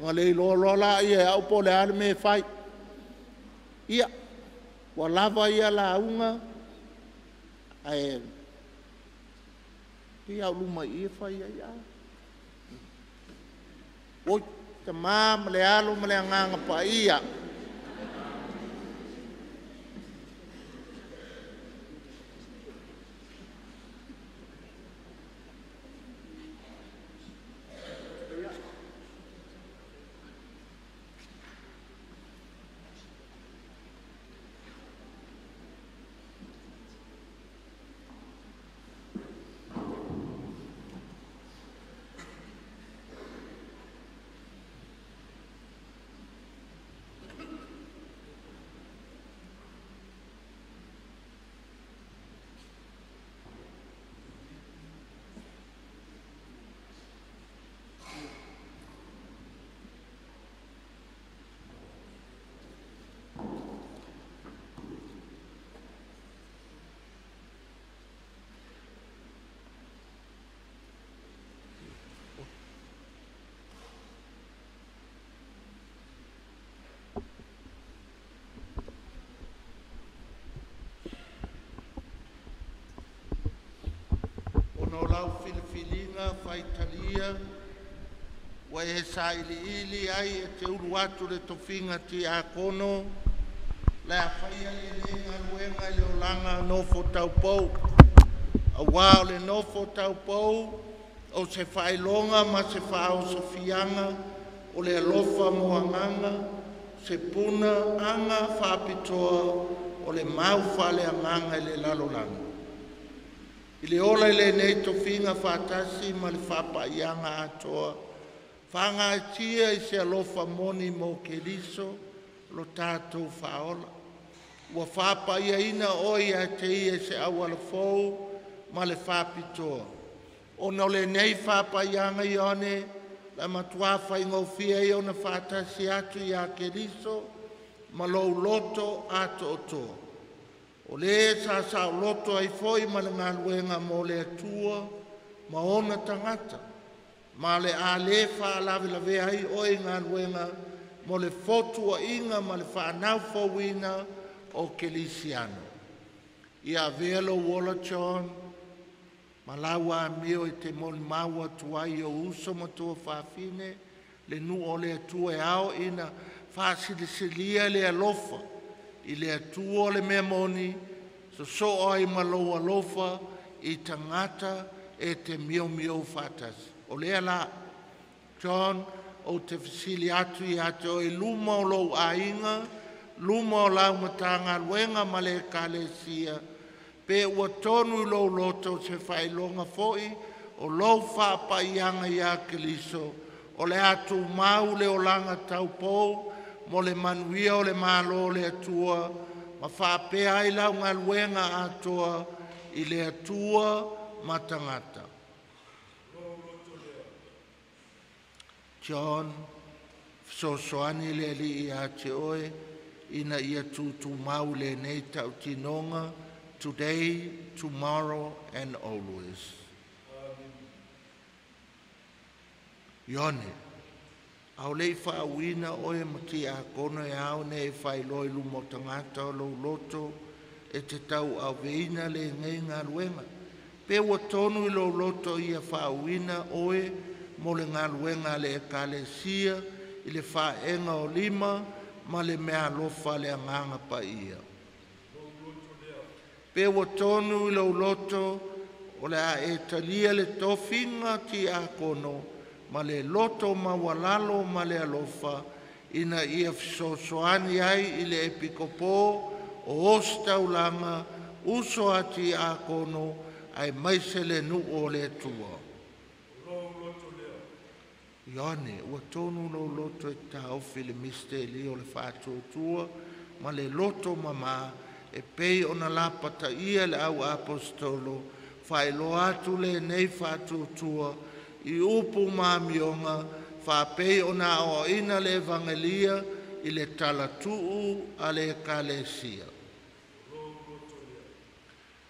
ona le iloa loa lea e au po o le a le mea e fai. Ia, ua lava ia lauga, ae pei lava o luma i i e fai ai a. Oi, Tama ma le Alo ma le Agaga Paia. Ona o lau filifiliga faitalia ua e sailiili ai e te ulu atu le tofiga tiakono le a faia lenei galuega i le olaga nofo taupou. Auā o le nofo taupou o se faailoga ma se faaosofiaga o le alofa mo agaga, se puna aga faapitoa o le mau faaleagaga i le lalolagi. I le ola i lenei tofiga faatasi ma le faapaiaga atoa, faagatia i se alofa moni mo Keriso lo tatou faaola. Ua faapaiaina oe ia te ia i se auala fou ma le faapitoa. Ona o lenei faapaiaga Ioane, la matua faigofie ai ona faatasi atu ia Keriso ma lou loto atoatoa. O le sa saoloto ai foi ma le galuega mo le Atua ma ona tagata, ma le a le faalavelavea ai oe i galuega mo le fotuaina ma le faanaufouina o Kelisiano. Ia avea lou ola John, ma lau amio i te molimau atu ai o uso ma tua fafine, le nuu o le Atua e ao ina faasilisili le alofa i le Atua o le mea moni, sosoo ai ma lou alofa i tagata e te miomio faatasi. O lea la, John, o te fesili atu ia te oe luma o lou aiga, luma o lau matagaluega ma le ekalesia, pe ua tonu i lou loto se faailoga foi o lou faapaiaga ia Keriso, o le a tumau le olaga taupou mo le manuia o le Malo o le Atua, ma faapea ai lau galuega atoa i le Atua ma tagata. John, fesoasoani le Alii ia te oe, ina ia tutumau lenei tautinoga, today, tomorrow and always. Ioane, au lei faauina oe ma tiakono e ao nei e faailoa i luma o tagata o lou loto e te tau auveina lenei galuega. Pe ua tonu i lou loto ia faauina oe mo le galuega a le ekalesia i le faega o lima ma le mea alofa le agaga paia. Pe ua tonu i lou loto o le a e talia le tofiga tiakono ma le loto maualalo ma le alofa ina ia fesoasoani ai i le epikopo o ositaulaga uso a tiakono ae maise le nuu o le Atua. Ioane, ua tonu lou loto e taofi le misteli o le faatuatua ma le loto mamā e pei ona lapataia le au apostolo, faailoa atu lenei faatuatua i upu ma amioga, faapei ona aoaoina le evangelia i le talatuu a le ekalesia.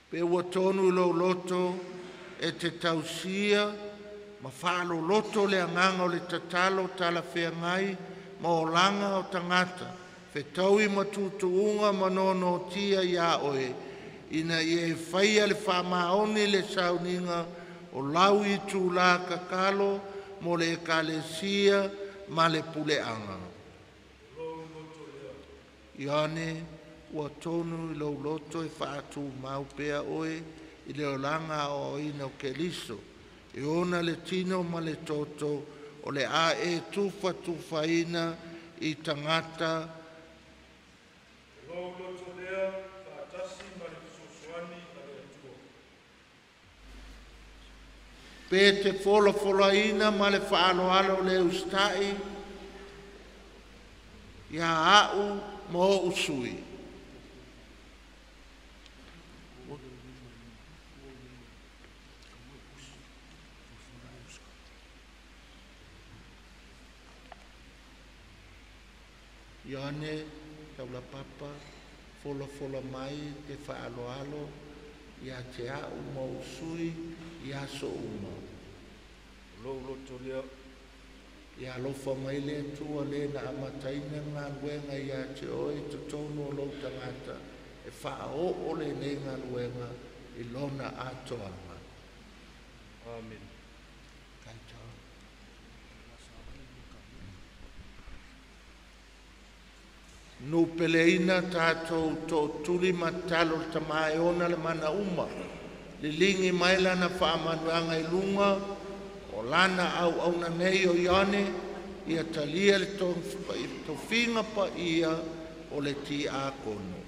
Pe ua tonu i lou loto e te tausia ma faaloloto le agaga o le tatalo talafeagai ma olaga o tagata, fetaui ma tutuuga ma nonotia ia oe, ina ia e faia le faamaoni le sauniga o lau itulā kakalo mo le ekalesia ma le puleaga. Ioane, ua tonu i lou loto e faatumau pea oe i le olaga aoaoina o Keriso, e ona le tino ma le toto o le a e tufatufaina i tagata. Lou loto lea faatasi ma le fesoasoani a le Atua. Pe te folafolaina ma le faaaloalo o le usitai ia au ma ou sui. Ioane, taulapapa, folafola mai te faaaloalo ia te au ma ou sui i aso uma. Lou loto lea. Ia alofa mai le Atua le na amataina galuega ia te oe i totonu o lou tagata e faaoo lenei galuega i lona atoaga. Amene. Nupeleina tātou tōtuli matalo le tamae ona le mana uma. Lilingi mai lana whaamanuanga i lunga o lana au auna nei o Ione ia talia le tofinga pa ia o le ti akono.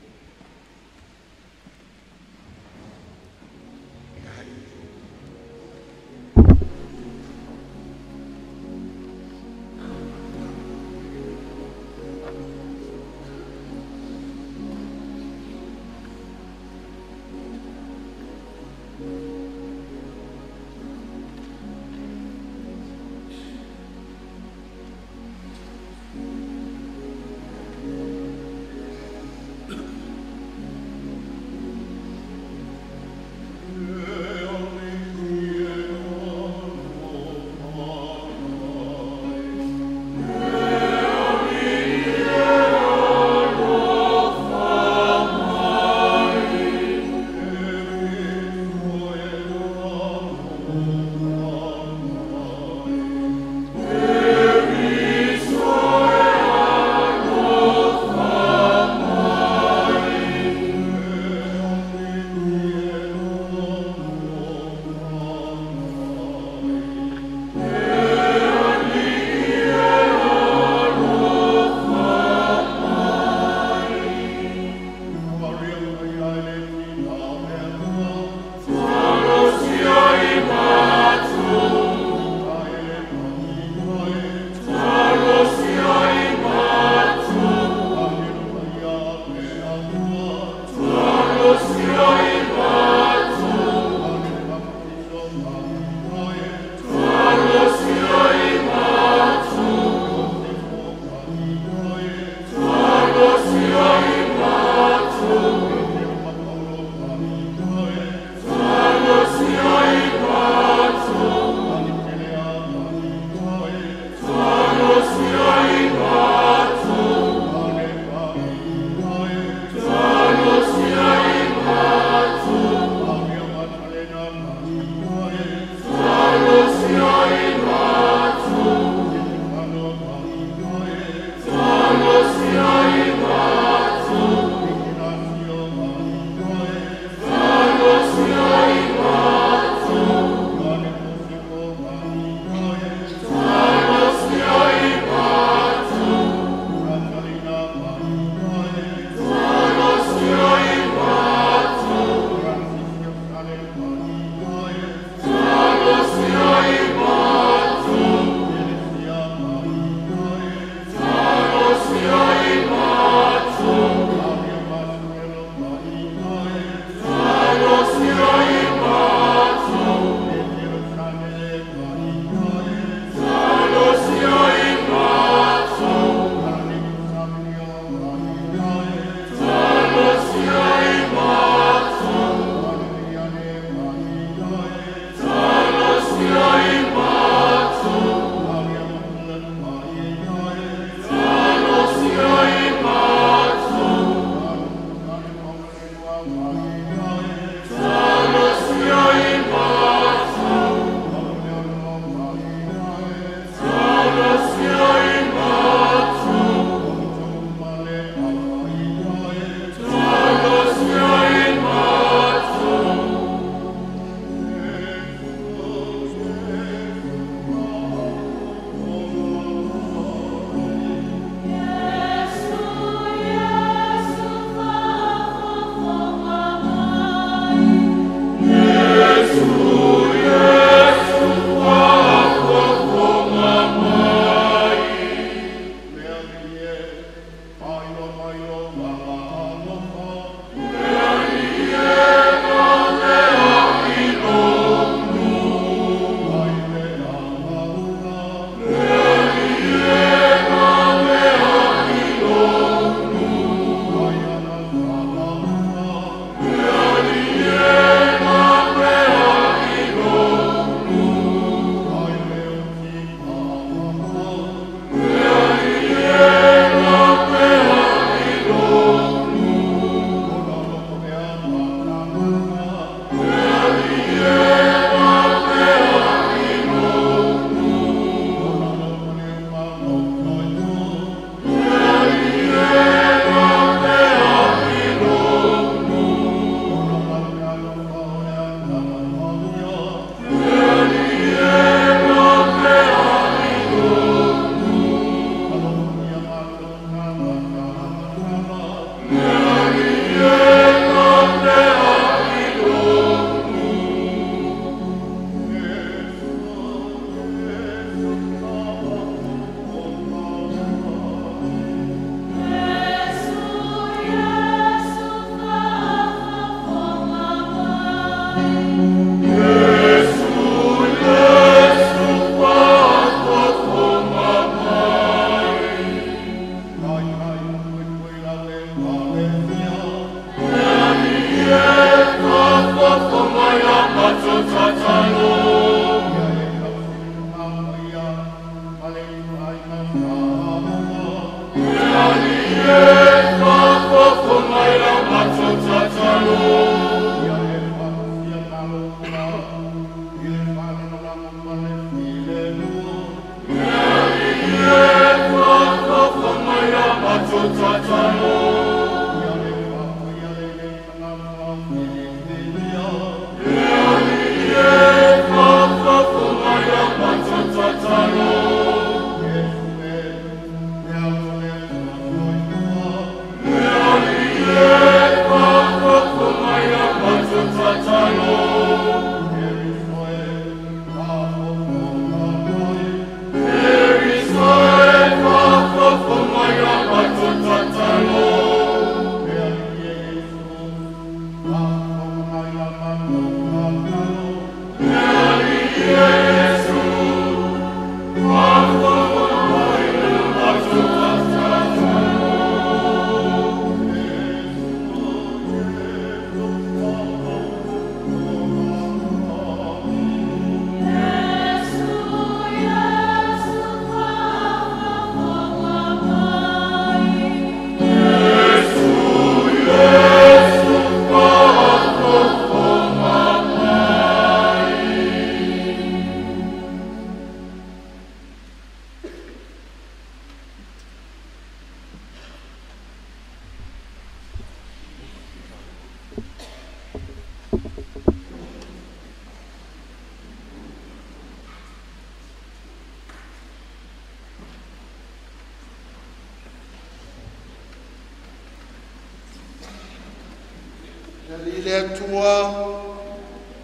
Le Atua,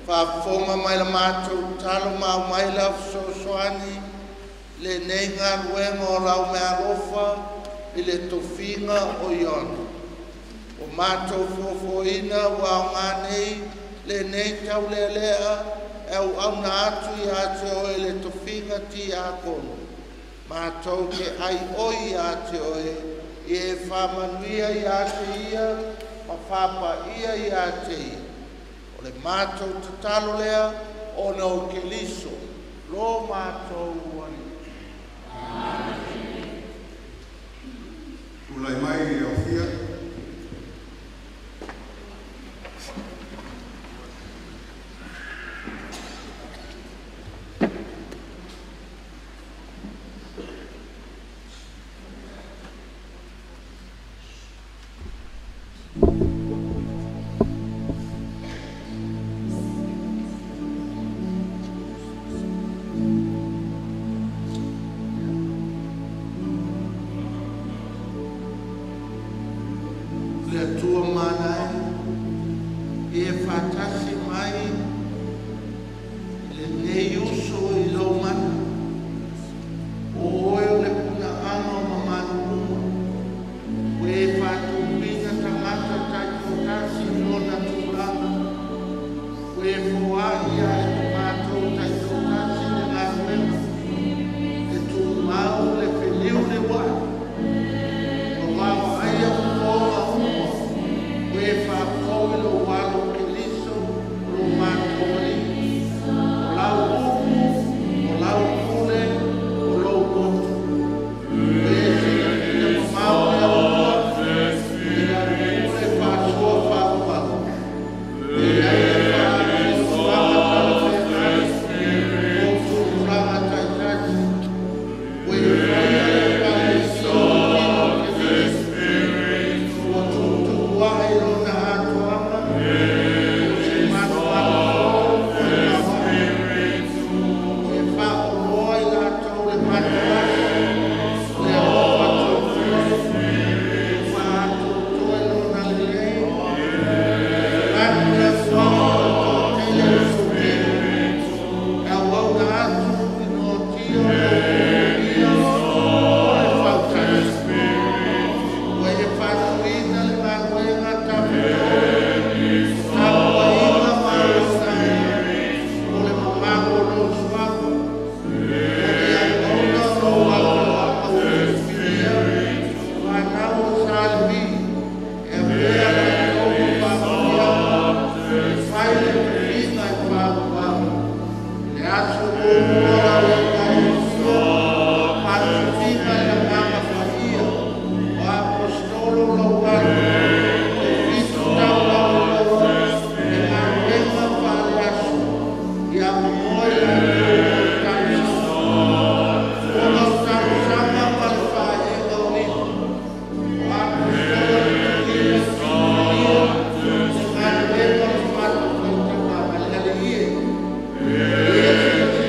faafofoga mai le matou talo ma aumai lau fesoasoani lenei galuega o lau meaalofa i le tofiga o Iona. O matou fuafuaina ua aoga nei lenei taulealea e auauna atu ia te oe le tofiga tiakono. Matou te ai oi ia te oe, i e faamanuia ia te ia ma whapa ia te ia. O le mātou tatalo lea ona o Keliso, lo mātou uani. Amen. Tulai mai i Aufia.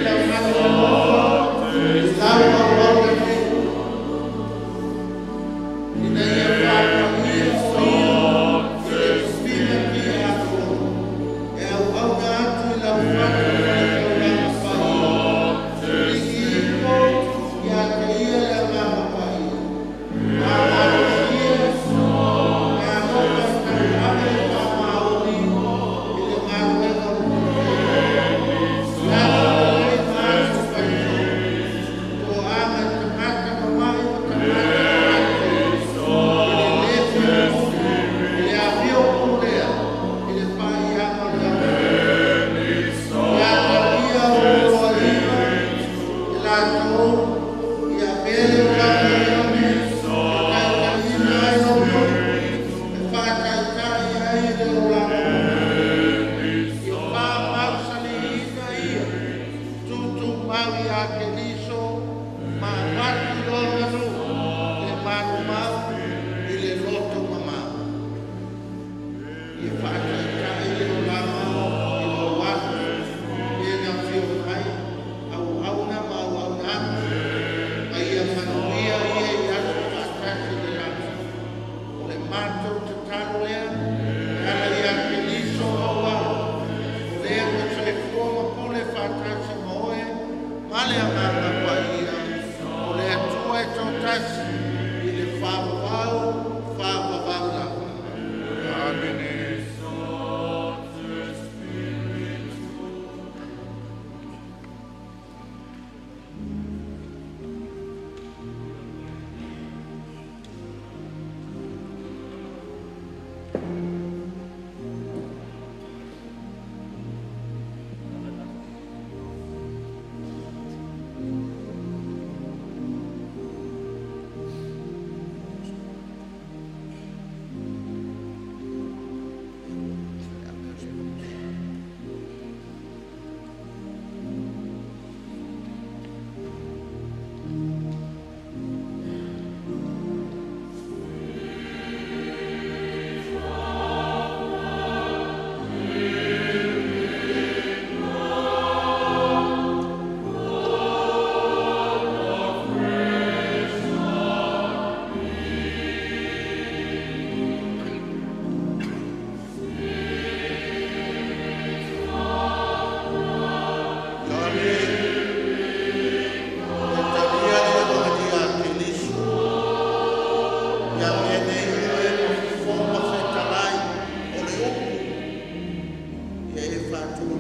Yeah.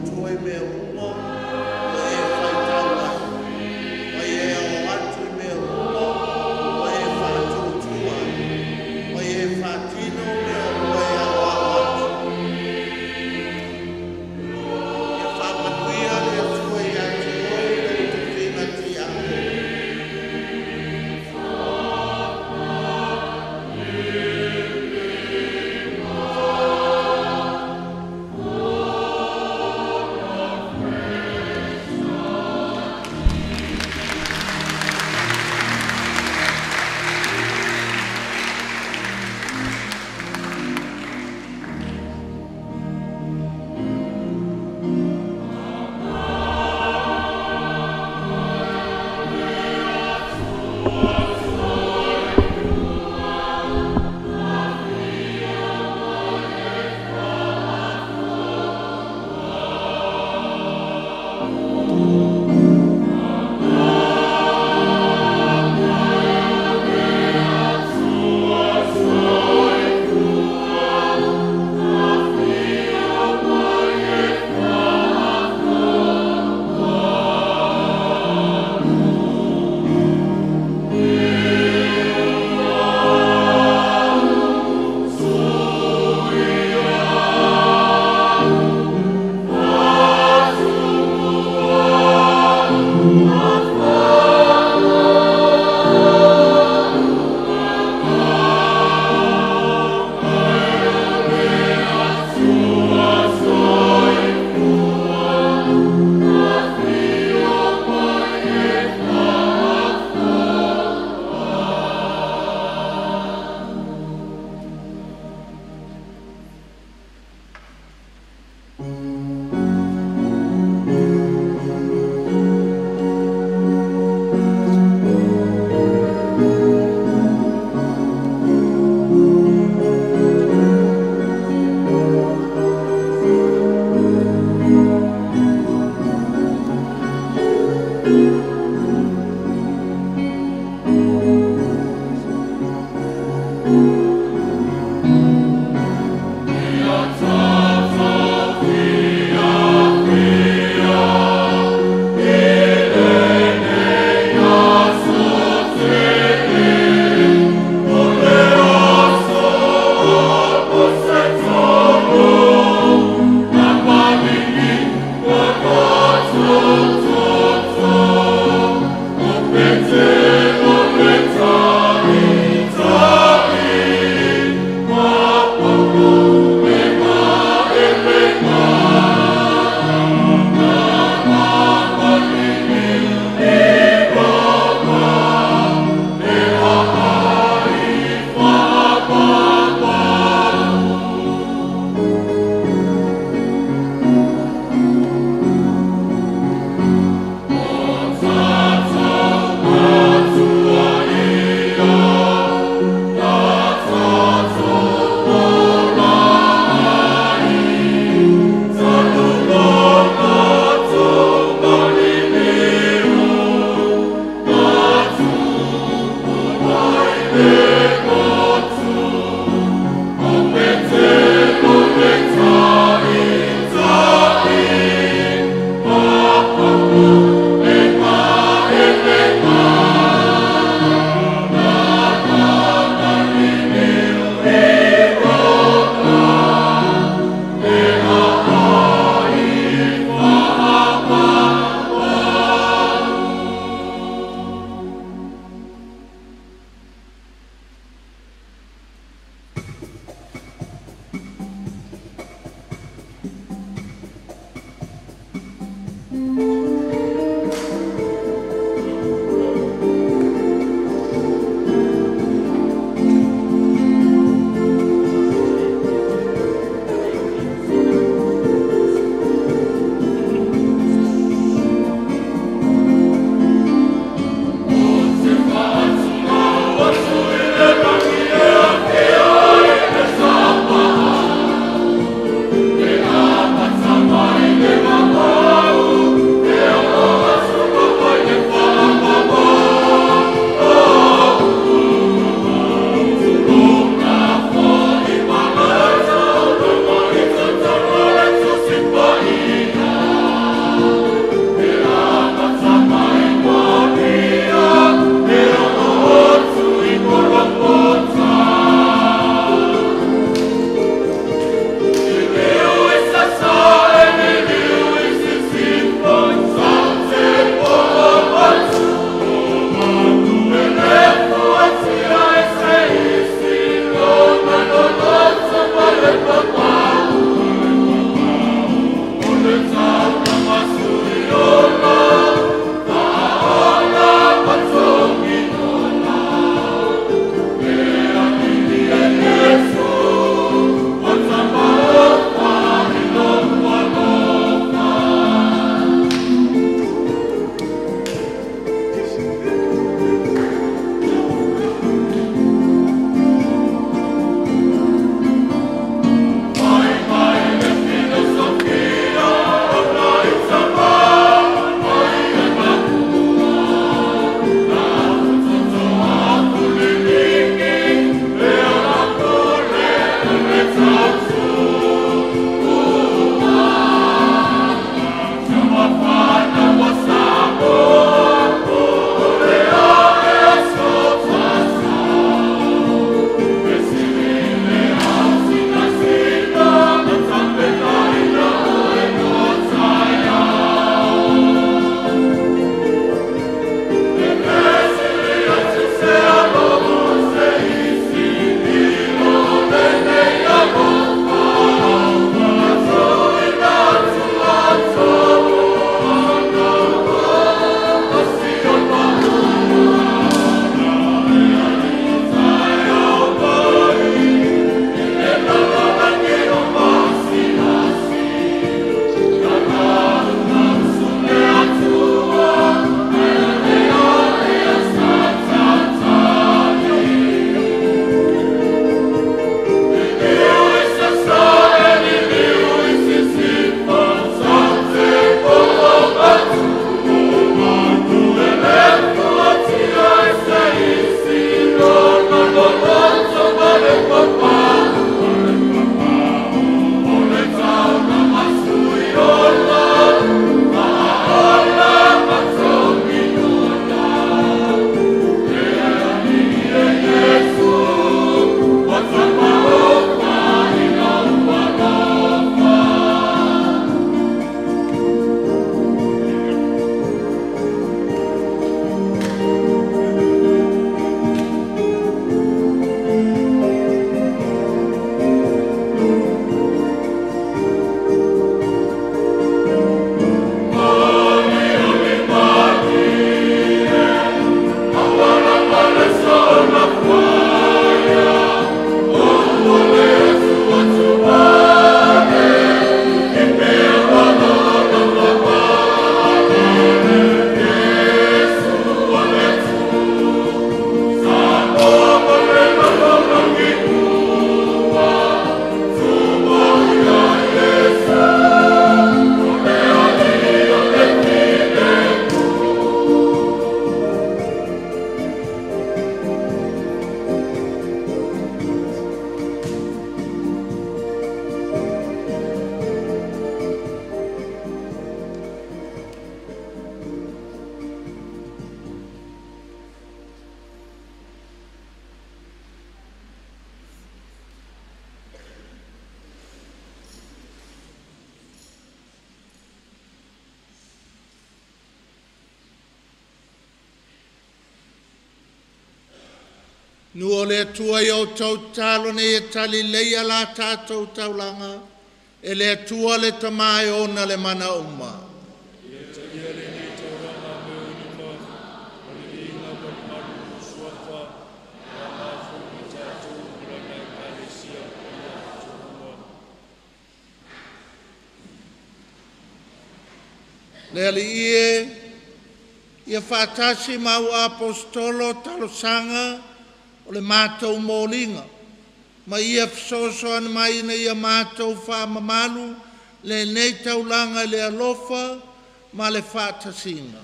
faatuatua i mea uma ua e faitau ai, ma ia e oo atu i mea uma ua e faatuatua ai, ma ia e faatino mea ua e aoao atu. Ia faamanuia le Atua ia te oe i lou tofiga tiakono. Ia Nu o le Atua i o tau talo nei e tali leia la tātou taulaga, e le Atua le tama e ona le mana uma. Ia talia lenei taulaga me unuka, ma le viiga ma le malu o suafa, e agafu ma tātou ma lana Ekalesia paia atoa. Le Alii e, ia faatasi ma au apostolo talosaga o le mātou moliga, ma ia fesoasoani mai ina ia mātou faamamalu lenei taulaga i le alofa ma le faatasiga.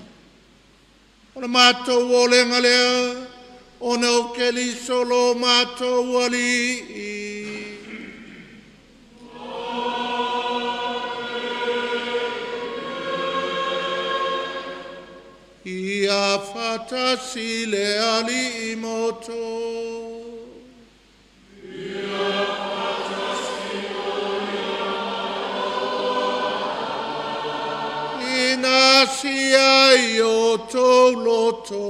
O le mātou olega lea, ona o Keriso lo mātou Alii. Ia faatasi le Alii ma outou. Ia faatasi Ina sia i outou loto.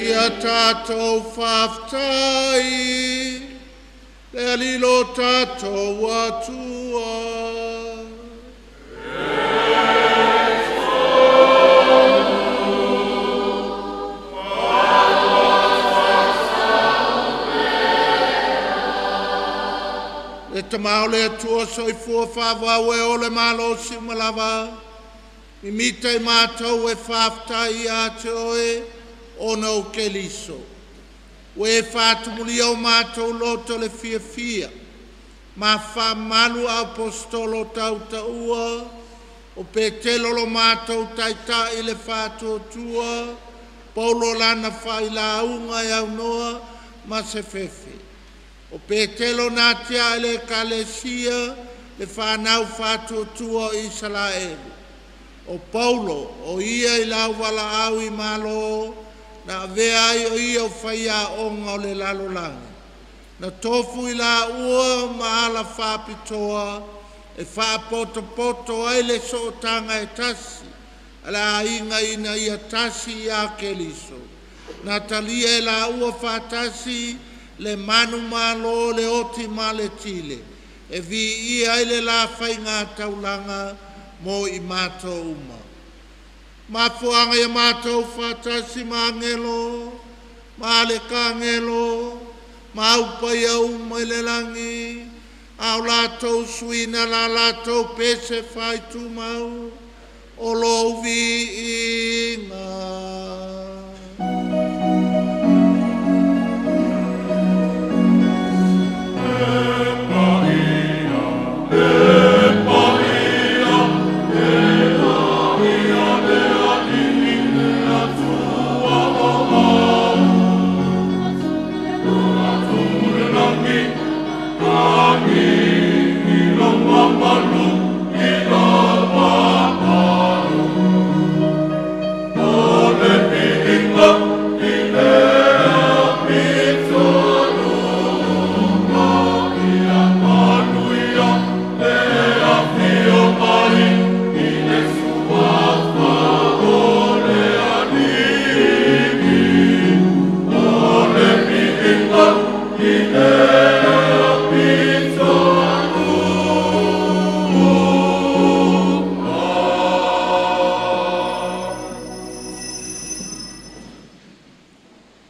Ia tātou faafetai le Alii lo tātou Atua. Le tama o le Atua soifua faavau e o le malosi uma lava, mimita i mātou e faafetai ia te oe ona o Keriso. Ua e faatumulia o mātou loto le fiafia, ma faamalu apostolo tautaua, o Petelo lo mātou taitai le faatuatua, Paulo lana failauga e aunoa ma se fefe. O Petelo na tia i le Ekalesia, le whanau faatuatua o Isaraelu. O Paulo, o ia i lau valaau i malo, na avea ai o ia o faiaoga o le lalolagi. Na tofu i la ua ma ala faapitoa, e faapotopoto ai le sootaga e tasi, a le aiga ina ia tasi ia Keriso. Na talia e la ua faatasi le manu malo le oti ma le tile, e viia ai le la faiga taulaga mo i mātou uma. Mafuanga ia mātou faatasi ma angelo, ma le kangelo, ma aupaia uma i le lagi, a o latou suina la latou pese faaitumau, o lou viiga.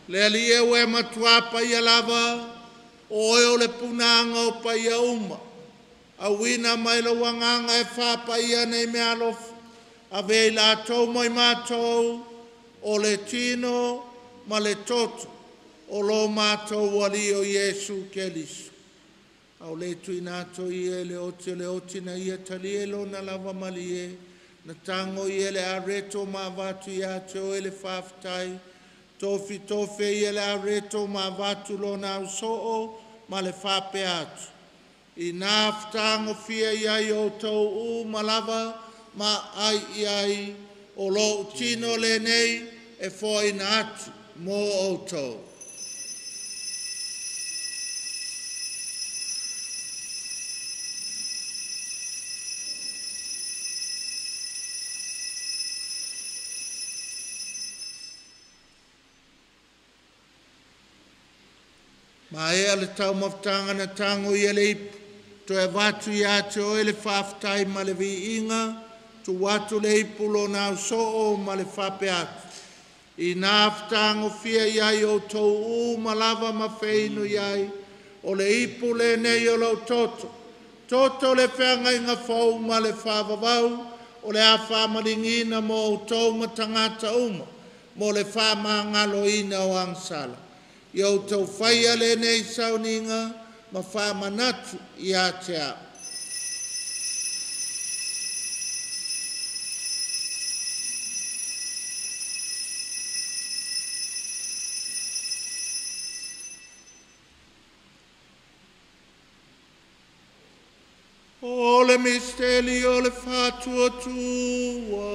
Le Alii e ue matua paia lava, o oe o le punaga o paia uma. Auina mai lau agaga e faapaia nei mea alofa, ave i latou mo i mātou, o le tino ma le toto, o lo mātou Alii o Iesu Keriso. Au le tuina atu ia e le oti o le oti na ia talia e lona lava malie, na tango ia le areto ma avatu ia te oe le faafetai, tofi tofe ia le areto ma avatu lona ausoo ma le faapea atu. I nā fetagofia i ai outou uma lava ma ai i ai, o lou tino lenei e foaina atu mo outou. Ma ea le taumafataga na tago ia le ipu, toe avatu ia te oe le faafetai ma le viiga, tuu atu le ipu lona ausoo ma le faapea atu. Ina fetagofia i ai outou uma lava ma feinu i ai, o le ipu lenei o lou toto, toto le feagaiga fou ma le faavavau, o le a faamaligina mo outou ma tagata uma, mo le faamagaloina o agasala. Ia outou faia lenei sauniga ma faamanatu ia te au. O le misteli o le faatuatua.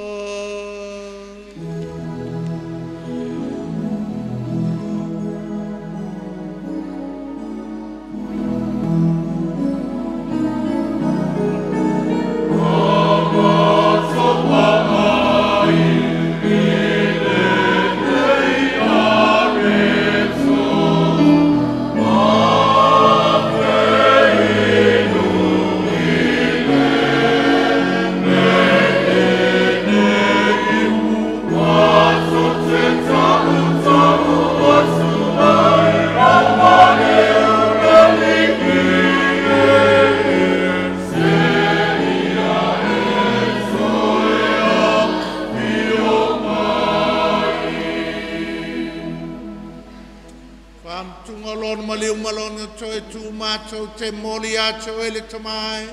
Te moli atu e le tamai,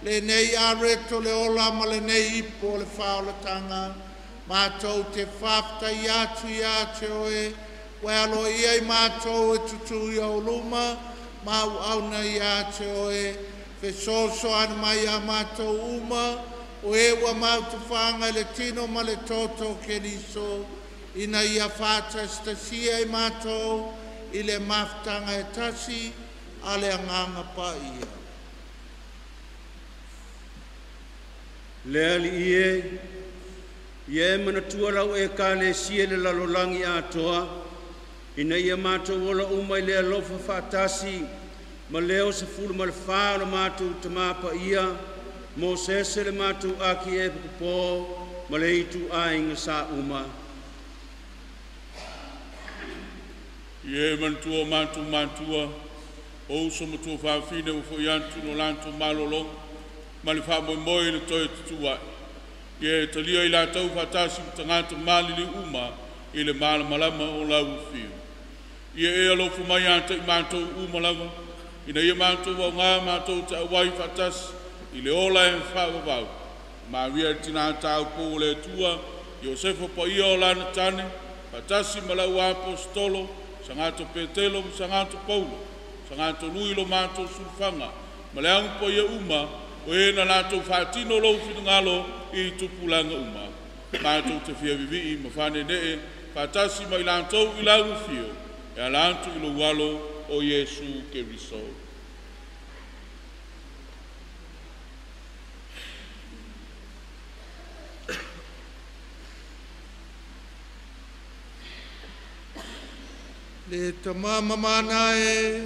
le nei areto le ola ma le nei ipo o le whaolatanga, mātou te whaftai atu ia te oe, ua alo ia i mātou e tutu i au luma, mau auna ia te oe, fesoso ana mai a mātou uma, o e ua mau te whanga le tino ma le toto keriso, ina ia whātastasia i mātou, i le maftanga e tasi, a le anganga pa ia. Le ali ie, ia e manatua lau e ka le sie le lalolangi atoa, ina ia mātou ola uma i le alofa faatasi, ma leo se fulu ma le wha o le mātou tamapa ia, mo sese le mātou aki e pukupō, ma le itu ainga sa uma. Ia e manatua mātou mātua, o uso matua whaafine o fo iantu no lantu malolonga, ma le whaamoemoe le toe tutuai. Ia e talia i lātou whaatasi mtangata malili uma i le malamalama o lau ufiu. Ia e alofa mai ata i mātou uma lava, ina ia mātou au ngā mātou te awai whaatasi i le ola e whaavavau. Maria tina tāu pō le tua, Iosefa pa ia o lana tane, whaatasi ma lau apostolo, sangato Petelo ma sangato Paulo, sangato lui lo mātou sulufanga, ma le angu po ia uma, o e na lātou whaatino lou whingalo i tupulanga uma. Mātou te fia vivii ma whane nee, whaatasi mai lātou i lau fio, e alantu i lo walo o Iesu Keriso. Le tamama mana e,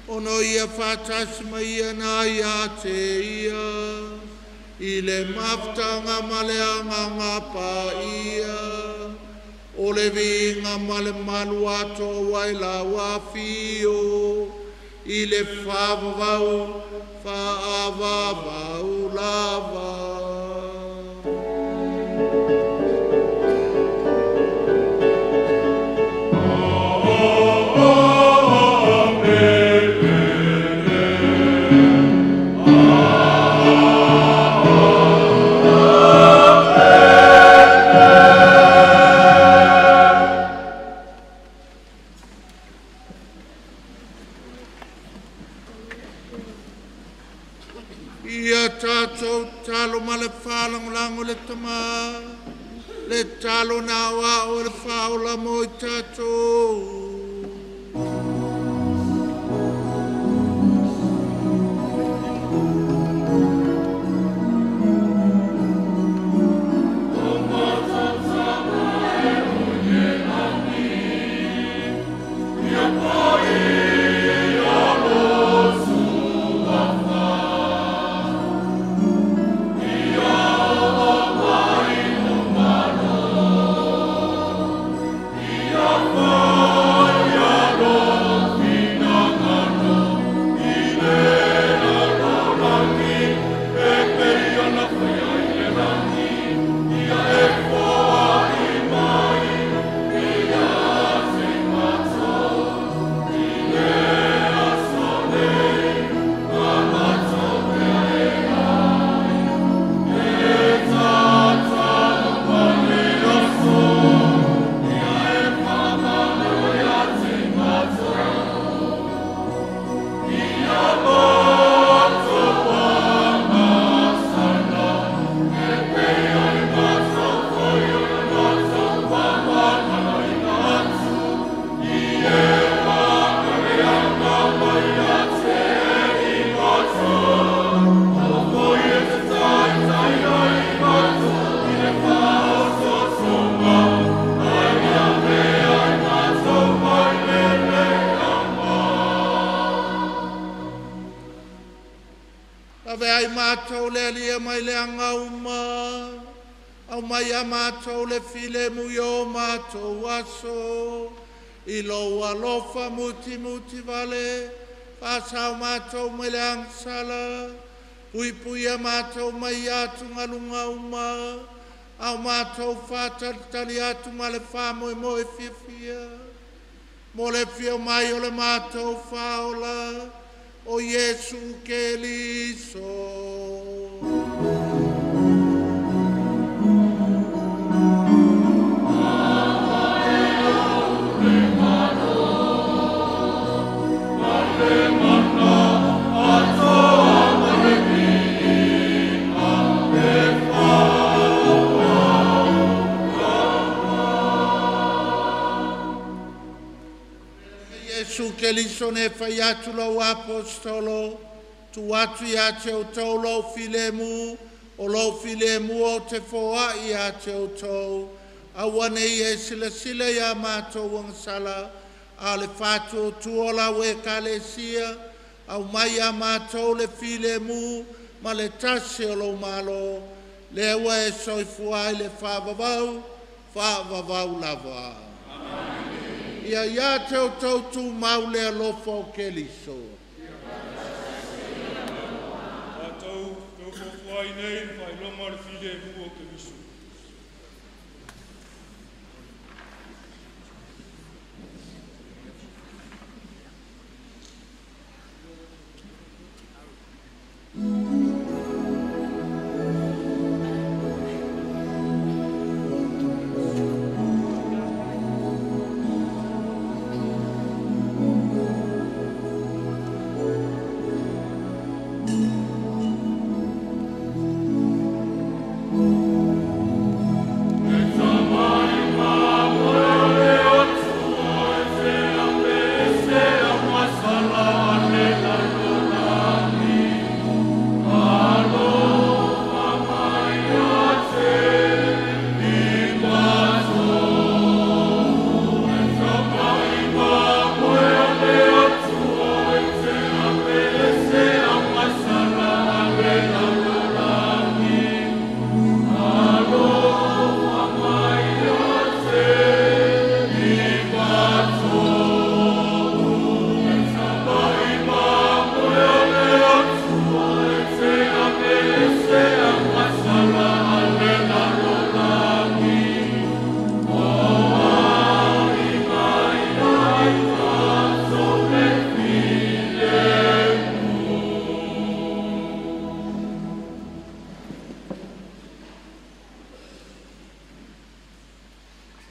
ono ia whaatasi mai ia nā ia te ia, i le maftanga ma le anganga pa ia, o le vinga ma le malu ato wai la wafio, i le whaavavau, whaavavau lava. Le talo na wa o le whaola mo i tātou. Ia Ia i mātou le alia mai le anga uma, au mai a mātou le file mu i o mātou aso, i lou alofa muti muti vale, whasau mātou mai le angsala, pui pui a mātou mai atu ngalunga uma, au mātou whātalitali atu ma le whāmoe moe fia fia, mo le fia mai o le mātou whaola, o Iesu Keliso. Iesu Keliso ne whai atu lau apostolo, tu atu ia te o tau lau filemu, o lau filemu o te foa ia te o tau, aua nei e sila sila ia mātou angsala, a le whātu o tua lau e kalesia, au mai a mātou le filemu, ma le tasi o lau malo, lewa e soifua i le whaavavau, whaavavau lava. Ia ia te o tautu mau le alofa o Keliso. Tātou, tau fofua ai nei, whailonga le file mu o Keliso.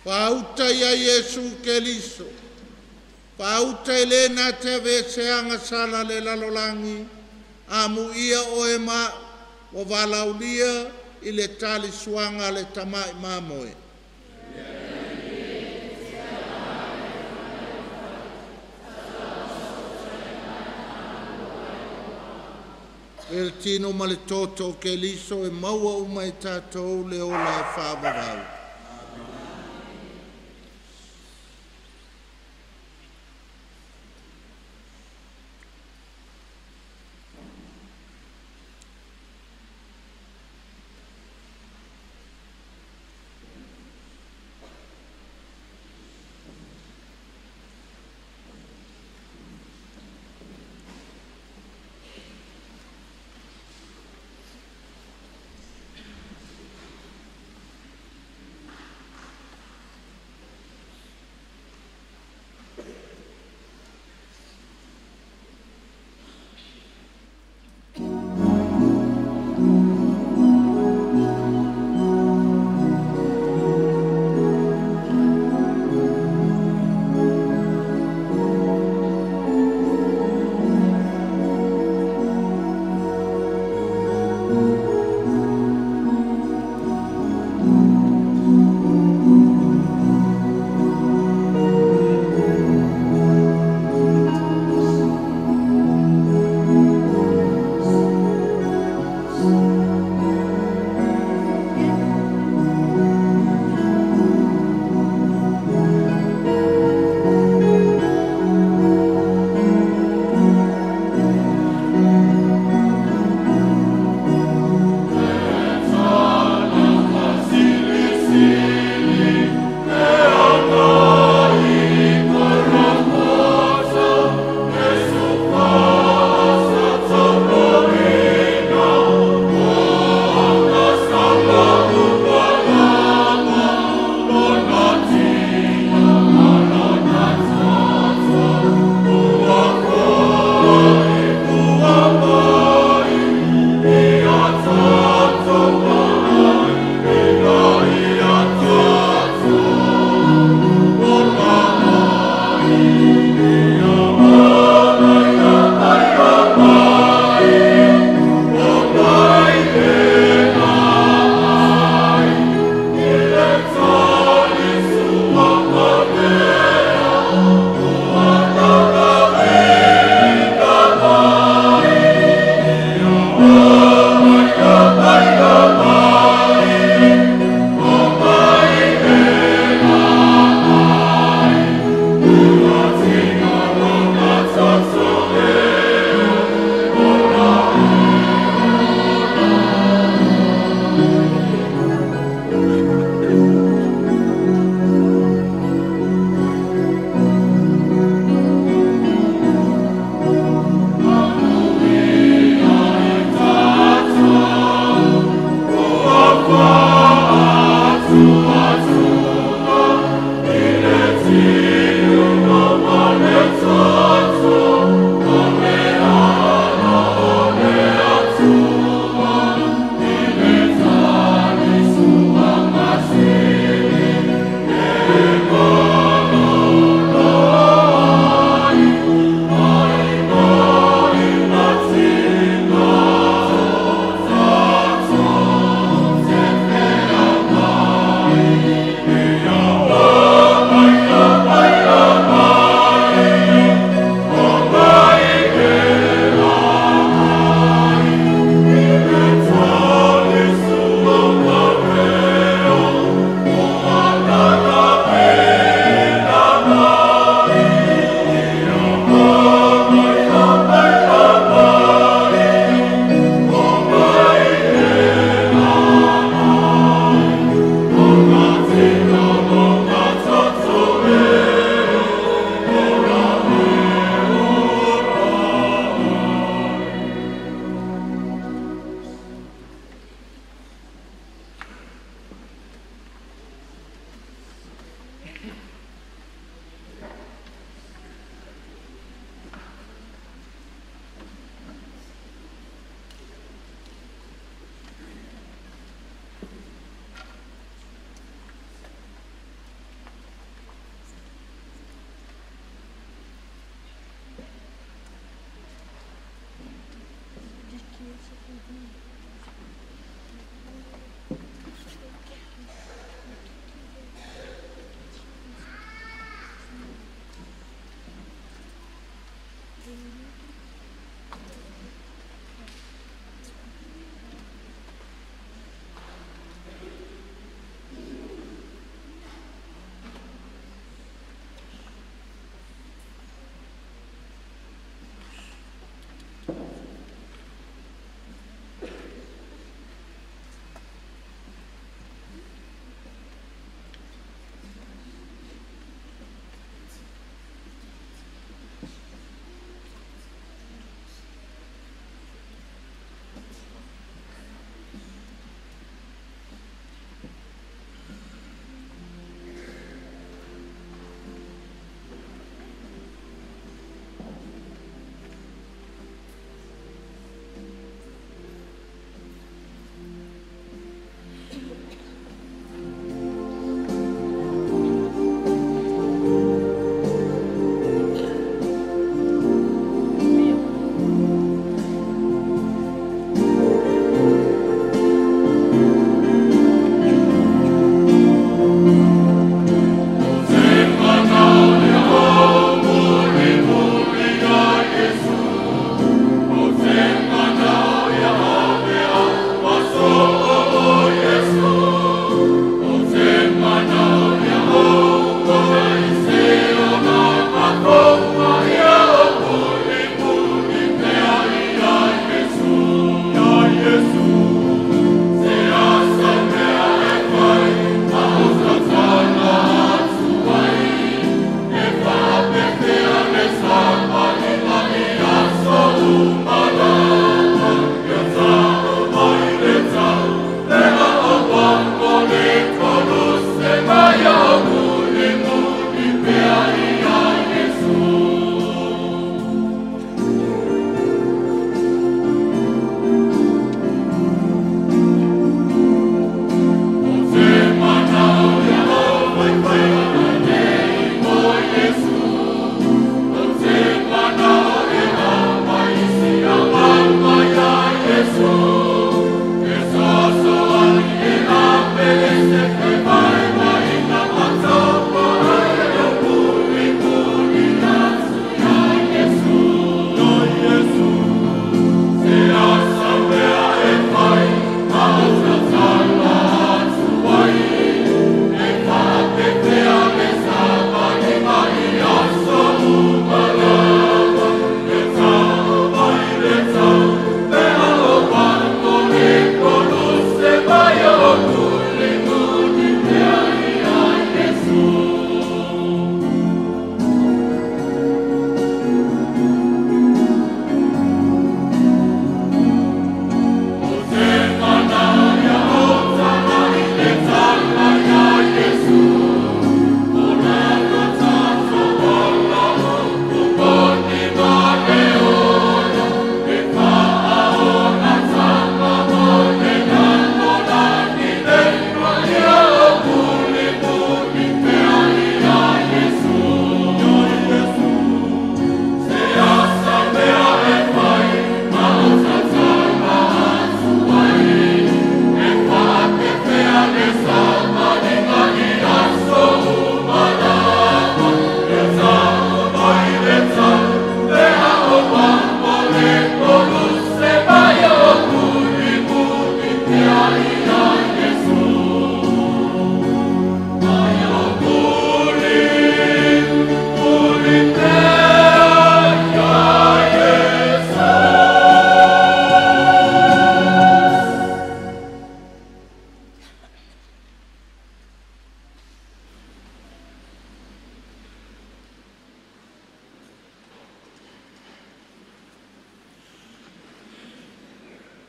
Whauta ia Iesu Keliso. Whauta i le nā te aveseanga sala le lalolangi. Amu ia oe ma o walaulia i le tali suanga le tamai mamoe. El tino ma le toto Keliso e maua uma i tātou le ola e whaavavau.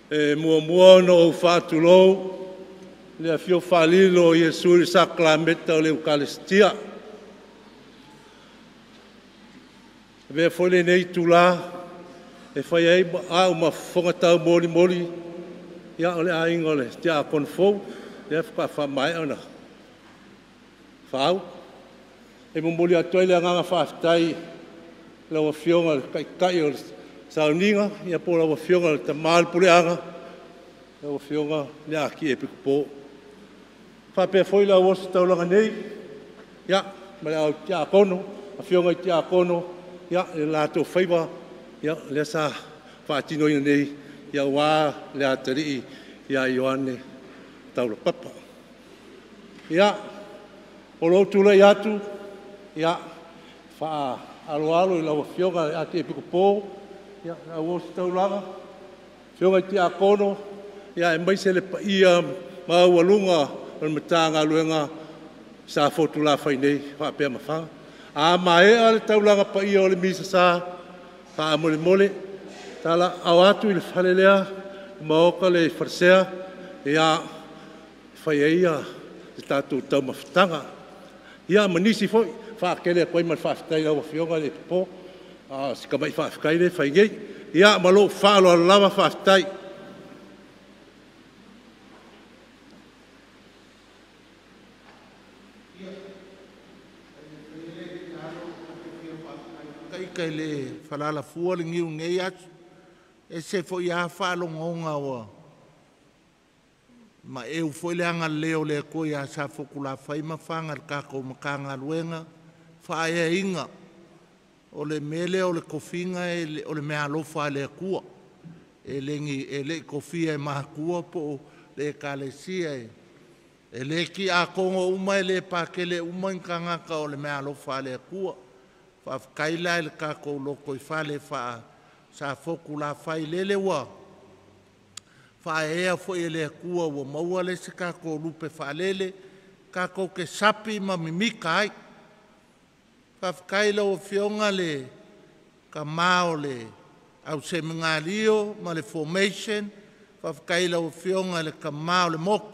E muamua ona ou faatulou le afio faalilo o Iesu i le sakalameta o le Eukalistia. Avea foi lenei itula e fai ai au ma fofoga taumolimoli o le aiga o le Tiakono fou lea faatoa faamaea ona faau. E momoli atu ai le agaga faafetai i lau Afioga i le Taitai o le sauniga po o lau Afioga i le Tama o le Puleaga, lau Afioga i le Akiepikopo. E faapea foi le au ositaulaga nei ma le au tiakono, afioga i tiakono i o latou faiva lea sa faatinoina nei aua le atalii ia Ioane Taulapapa. Ia, o lou tulai atu, e faaaloalo i lau Afioga i le Akiepikopo, le au ositaulaga, afioga i tiakono, aemaise le paia maualuga o le Matagaluega i Safotulafai nei faapea ma Faga. A maea le taulaga paia o le Misasa, faamolemole talaaa atu i le fale lea, le maota lea i Falasea e fai ai le tatou taumafataga, ia ma nisi foi. E faatele atu ai ma le faafetai i lau Afioga le Epikopo. A o si tamai faafetai lea e fai nei. Ia ma lou faaaloalo lava faafetai. Ita e le falalafua le niu i lenei aso. E ese foi lava faalogoga ua maeu foi le agalelei o le Atua ia Safotulafai ma Faga i le tatou Matagaluega, faaeaina. O le mea lea o le tofiga o le meaalofa a le Atua. E le i tofia e matua po o le Ekalesia, e le tiakono uma, e le Pakele uma ni tagata o le meaalofa a le Atua. Faafetai la i le tatou lotoifale faa-Safotulafai, lele ua faaeaea foi e le Atua ua maua le isi tatou lupe faalele tatou te sapi ma mimita ai. Faafetai i lau Afioga le tama o le au Semenalio ma le formation, faafetai i lau Afioga i le tama o le motu,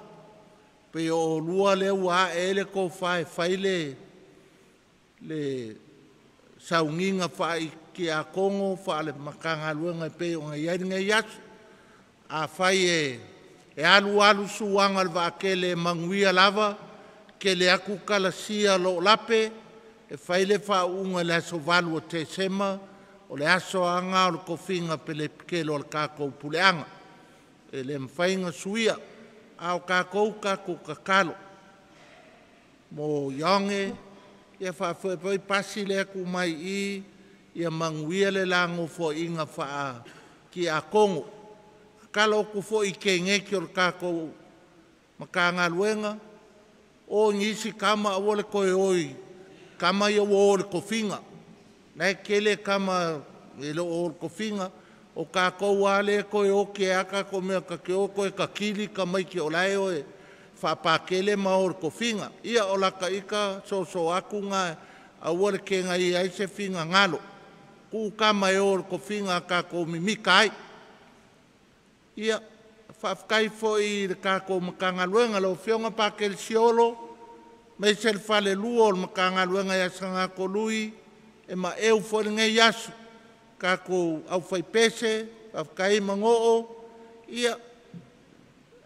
pei o oulua lea ua ae ai le tofa e fai le sauniga faa-tiakono faale-Matagaluega e pei ona i ai lenei aso. Afai e alu alu suaga o le vaatele e manuia lava, tele atu kalasia o lo o lape, e fai le faauuga i le aso 8 o Tesema, o le aso lava lena o le tofiga pelepikelo a le tatou puleaga. E le mafai ona suia, a o tatou, tatou tatalo mo Ioge, ia faafoe foi Pasi lea e tu mai i i, ia manuia le la nofoaiga faa-tiakono. Tatalo atu foi i keneti o le tatou Matagaluega, o nisi tama aua le toe o i tama ia ua o i le tofiga. La e tele tama e le o o i le tofiga, o tatou lava lea e toe oti ai lava tatou mea ta te o toe tatili tamaiti o la e o e faapakele ma o i le tofiga. Ia o lata ita soso atu lena aua le tenaia ai se finagalo. Tuu tama e o i le tofiga tatou mimita ai. Ia, faafetai foi i le tatou Matagaluega, lau Afioga Pakele Siolo, aemaise le falelua o le Matagaluega ia Sagakolui, e maeu foi lenei aso. Tatou aufaipese, faafetai Manoo, ia,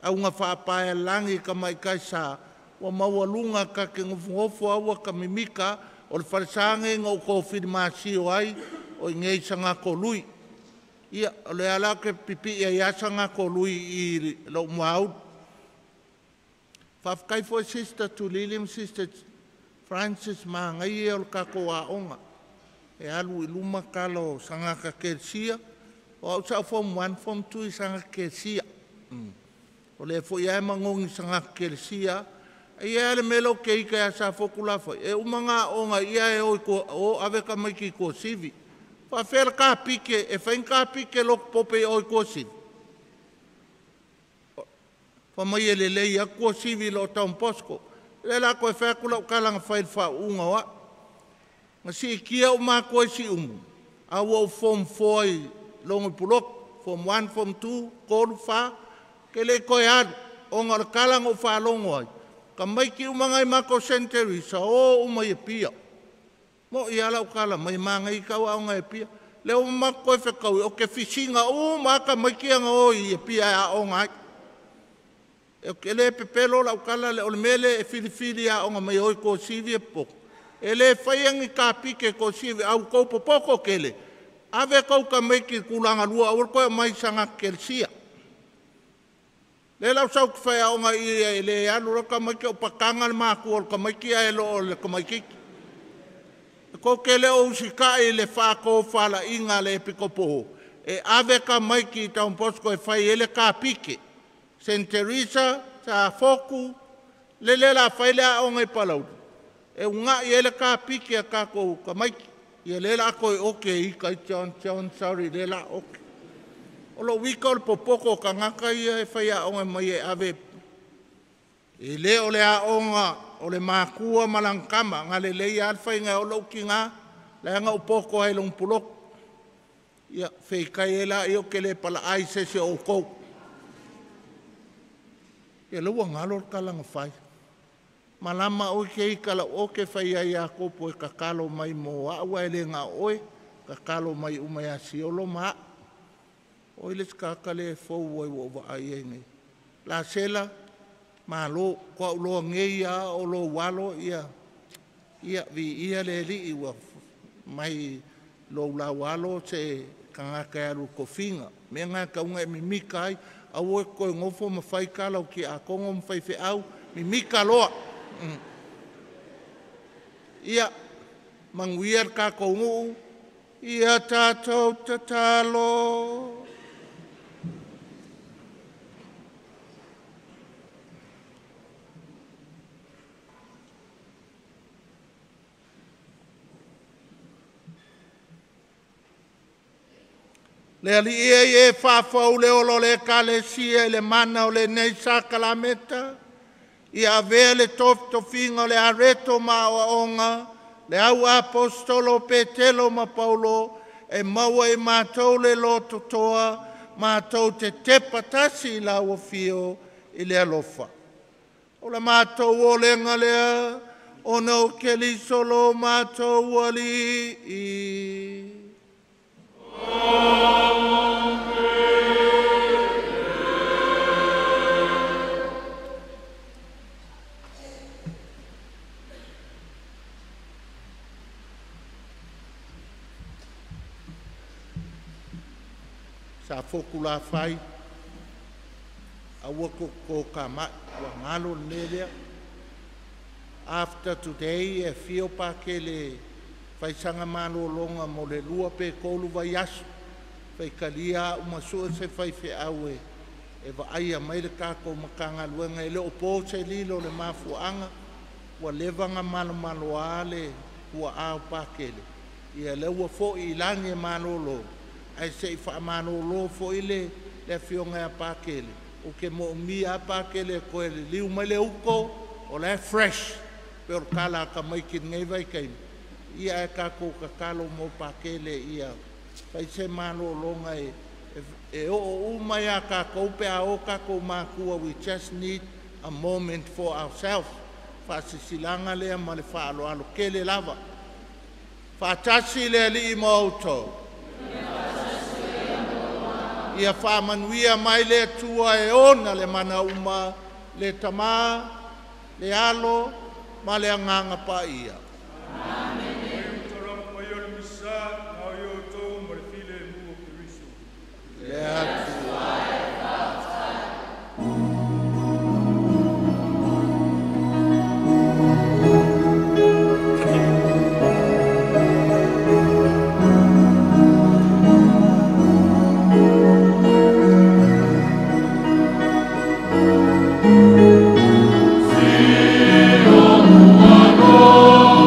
auga faapaealagi tamaitai sa ua maualuga ta te nofonofo a ua ta mimita lava. O le falesa lenei na ou tofili masio ai, o i inei i Sagakolui. Ia, o lea la ou te pipii ai lava Sagakolui i lou muaulu. Faafetai foi Sister Tulili ma Sister Francis, manaia ia o le tatou aoga. E alu i luma tala o Sagata Telesia. O au sa ou Form 1, Form 2 i Sagata Telesia. O lea foi lava e manogi i Sagata Telesia. E i ai lava le mea lea ou te ita ia Safotulafai, e uma ona aoga i i ae o, o ave tamaiti i Tuasivi. E faapefea le ta pike, e fai ni ta pike lotu pope i o i Tuasivi? Fai mai e lelei atu Tuasivi i lo Don Bosco. O lea o le a toe fai atu lau tala na fai i le faauuga o au. Na siitia uma atu ai Siumu, a ua ou Form 4 i Logoi Pulotu. Form 1, Form 2, 3, 4, ke le koe alu, o ngā le kala ngō whaalongo ai. Ka maiki umanga i mako St. Teresa, o uma i e pia. Mo i ala o kala, mai manga i kau au e pia. Le o mako e whekau, o ke fisinga o maka maiki anga o i e pia e a o ngai. E o ke le pepelo la ukala le o le mele e filifili a onga mai oi ko sivi e poko. E le whaiangi ka pike ko sivi au kou popoko kele. Ave kau ka maiki kulanga lua au koe mai sanga kelsia. Le lau sau ki whai aonga i e le alu raka maiki o pakanga le māku o le kamaiki a e lo o le kamaikiki. E ko kele o usika i le whaako whala inga le epikopoho. E ave ka maiki i Don Bosco e whai ele ka pike. St. Teresa, sa foku, le le la whai le aonga i palauri. E unga i ele ka pike a kako ka maiki. Ia le la koe oke i kai John, John, sorry, le la oke. O lo wika o le popoko ka ngaka ia e whai aonga mai e ave. E le o le aonga o le mākua malangkama, ngā le lei alfa i ngā o lau ki ngā, le anga upoko ai long pulok. Ia, whikai e la i o ke le pala ai se se o kou. Ia laua ngalo le kalanga whai. Malama o ke i kala o ke whai ai a kopo e kakalo mai mō aua e le ngā oe, kakalo mai umai a siolo maa. O ile skakale e fau ai wa ai ai nei. La sela, malo, kua uloa ngei a o lo walo ia, ia vi ia le li ua mai lo ula walo se kangaka e alu kofinga. Me ngā kaunga e mimika ai, au e koe ngofo mawhai kala o ki a kongo mawhai wheau, mimika loa. Ia, manguia ka kongu, ia tātou tatalo. Le ali ia e whawhau le olo le kalesia i le mana o le nei sakalameta, i avea le tofinga o le areto ma oaonga, le au apostolo Petelo ma Paulo, e maua i mātou le lototoa, mātou te tepa tasi i la uafio i le alofa. O le mātou o lenga lea, o nau keliso lo mātou ali i. Sa foku la whai, aua ko ko ka mai, ua ngalo lea. After today, e fio pa ke le whaisanga malolonga mo le lua pe kolu vai aso. Whai kalia umasua se whai wheau e e vaaia mai le kako makanga luenga e le opo se lilo le mafuanga, ua levanga malomalo a le ua ao pakele. Ia le ua fo i langi e malolo, ai se i wha malolo fo i le le fionga a pakele. O ke mo umia a pakele koe le liu mai le uko, o le fresh, pe o kala ka mai ki ngei vai kai. Ia e kako kakalo mo pakele ia. Whai se malolonga e e o umai a kako pe a o kako makua, we just need a moment for ourselves. Whaasisilanga lea ma le whaaloalo kele lava. Whaatasi le alii mo autou. Ia whaamanuia mai le tua e ona le mana uma, le tama, le alo, ma le anganga pa ia. Le atua. Sion,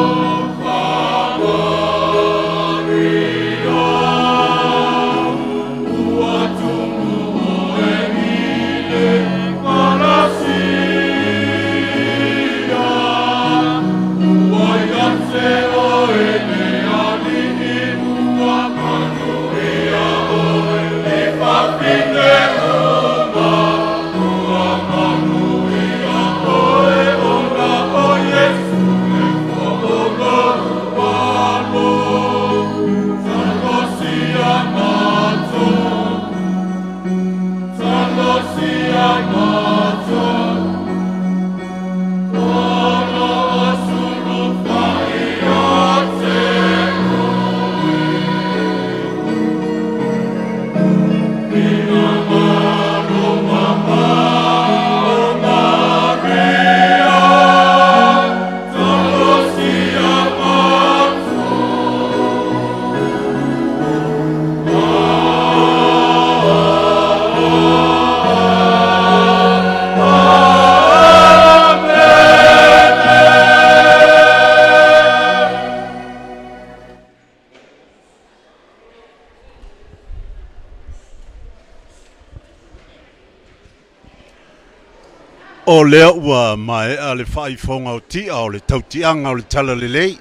O lea ua maea le faaifoga o ti'a o le tautiaga o le Talalelei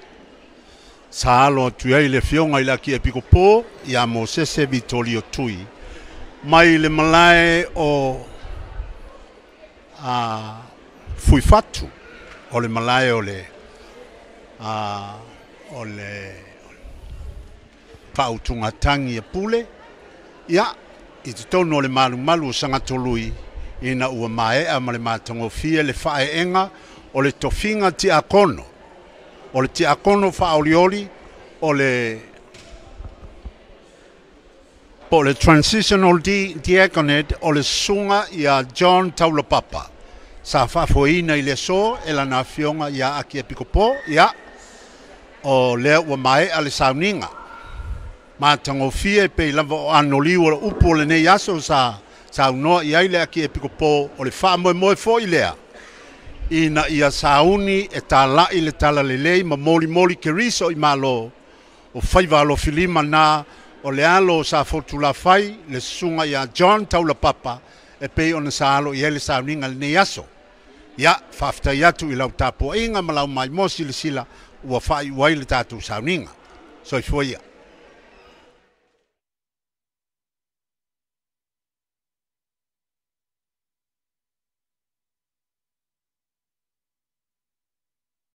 sa alo atu ai le afioga i le Akiepikopo ia Mosese Vitolio Tui mai le malae o a Fuifatu, o le malae o le a o le faautugatagi a Pule, ia i totonu o le malumalu o Sagatolui, ina ua maea ma le matagofie le faaeega o le tofiga tiakono, o le tiakono faaolioli, o le po o le transitional diaconate o le susuga ia John Taulapapa sa faafoeina i le aso e lana afioga ia Akiepikopo. Ia o lea ua maea le sauniga matagofie e pei lava o anoliu o le upu o lenei aso sa saunoa i ai le Akiepikopo, o le faamoemoe foi lea ina ia sauni e tala'i le talalelei ma molimoli Keriso i Malo o faiva alofilima na o le alo o sa fotulafai le susuga ia John Taulapapa e pei ona sa alo i ai le sauniga lenei aso. Ia faafetai atu i lau tapua'iga ma lau maimoa silasila ua faai'u ai le tatou sauniga. Soifua ia.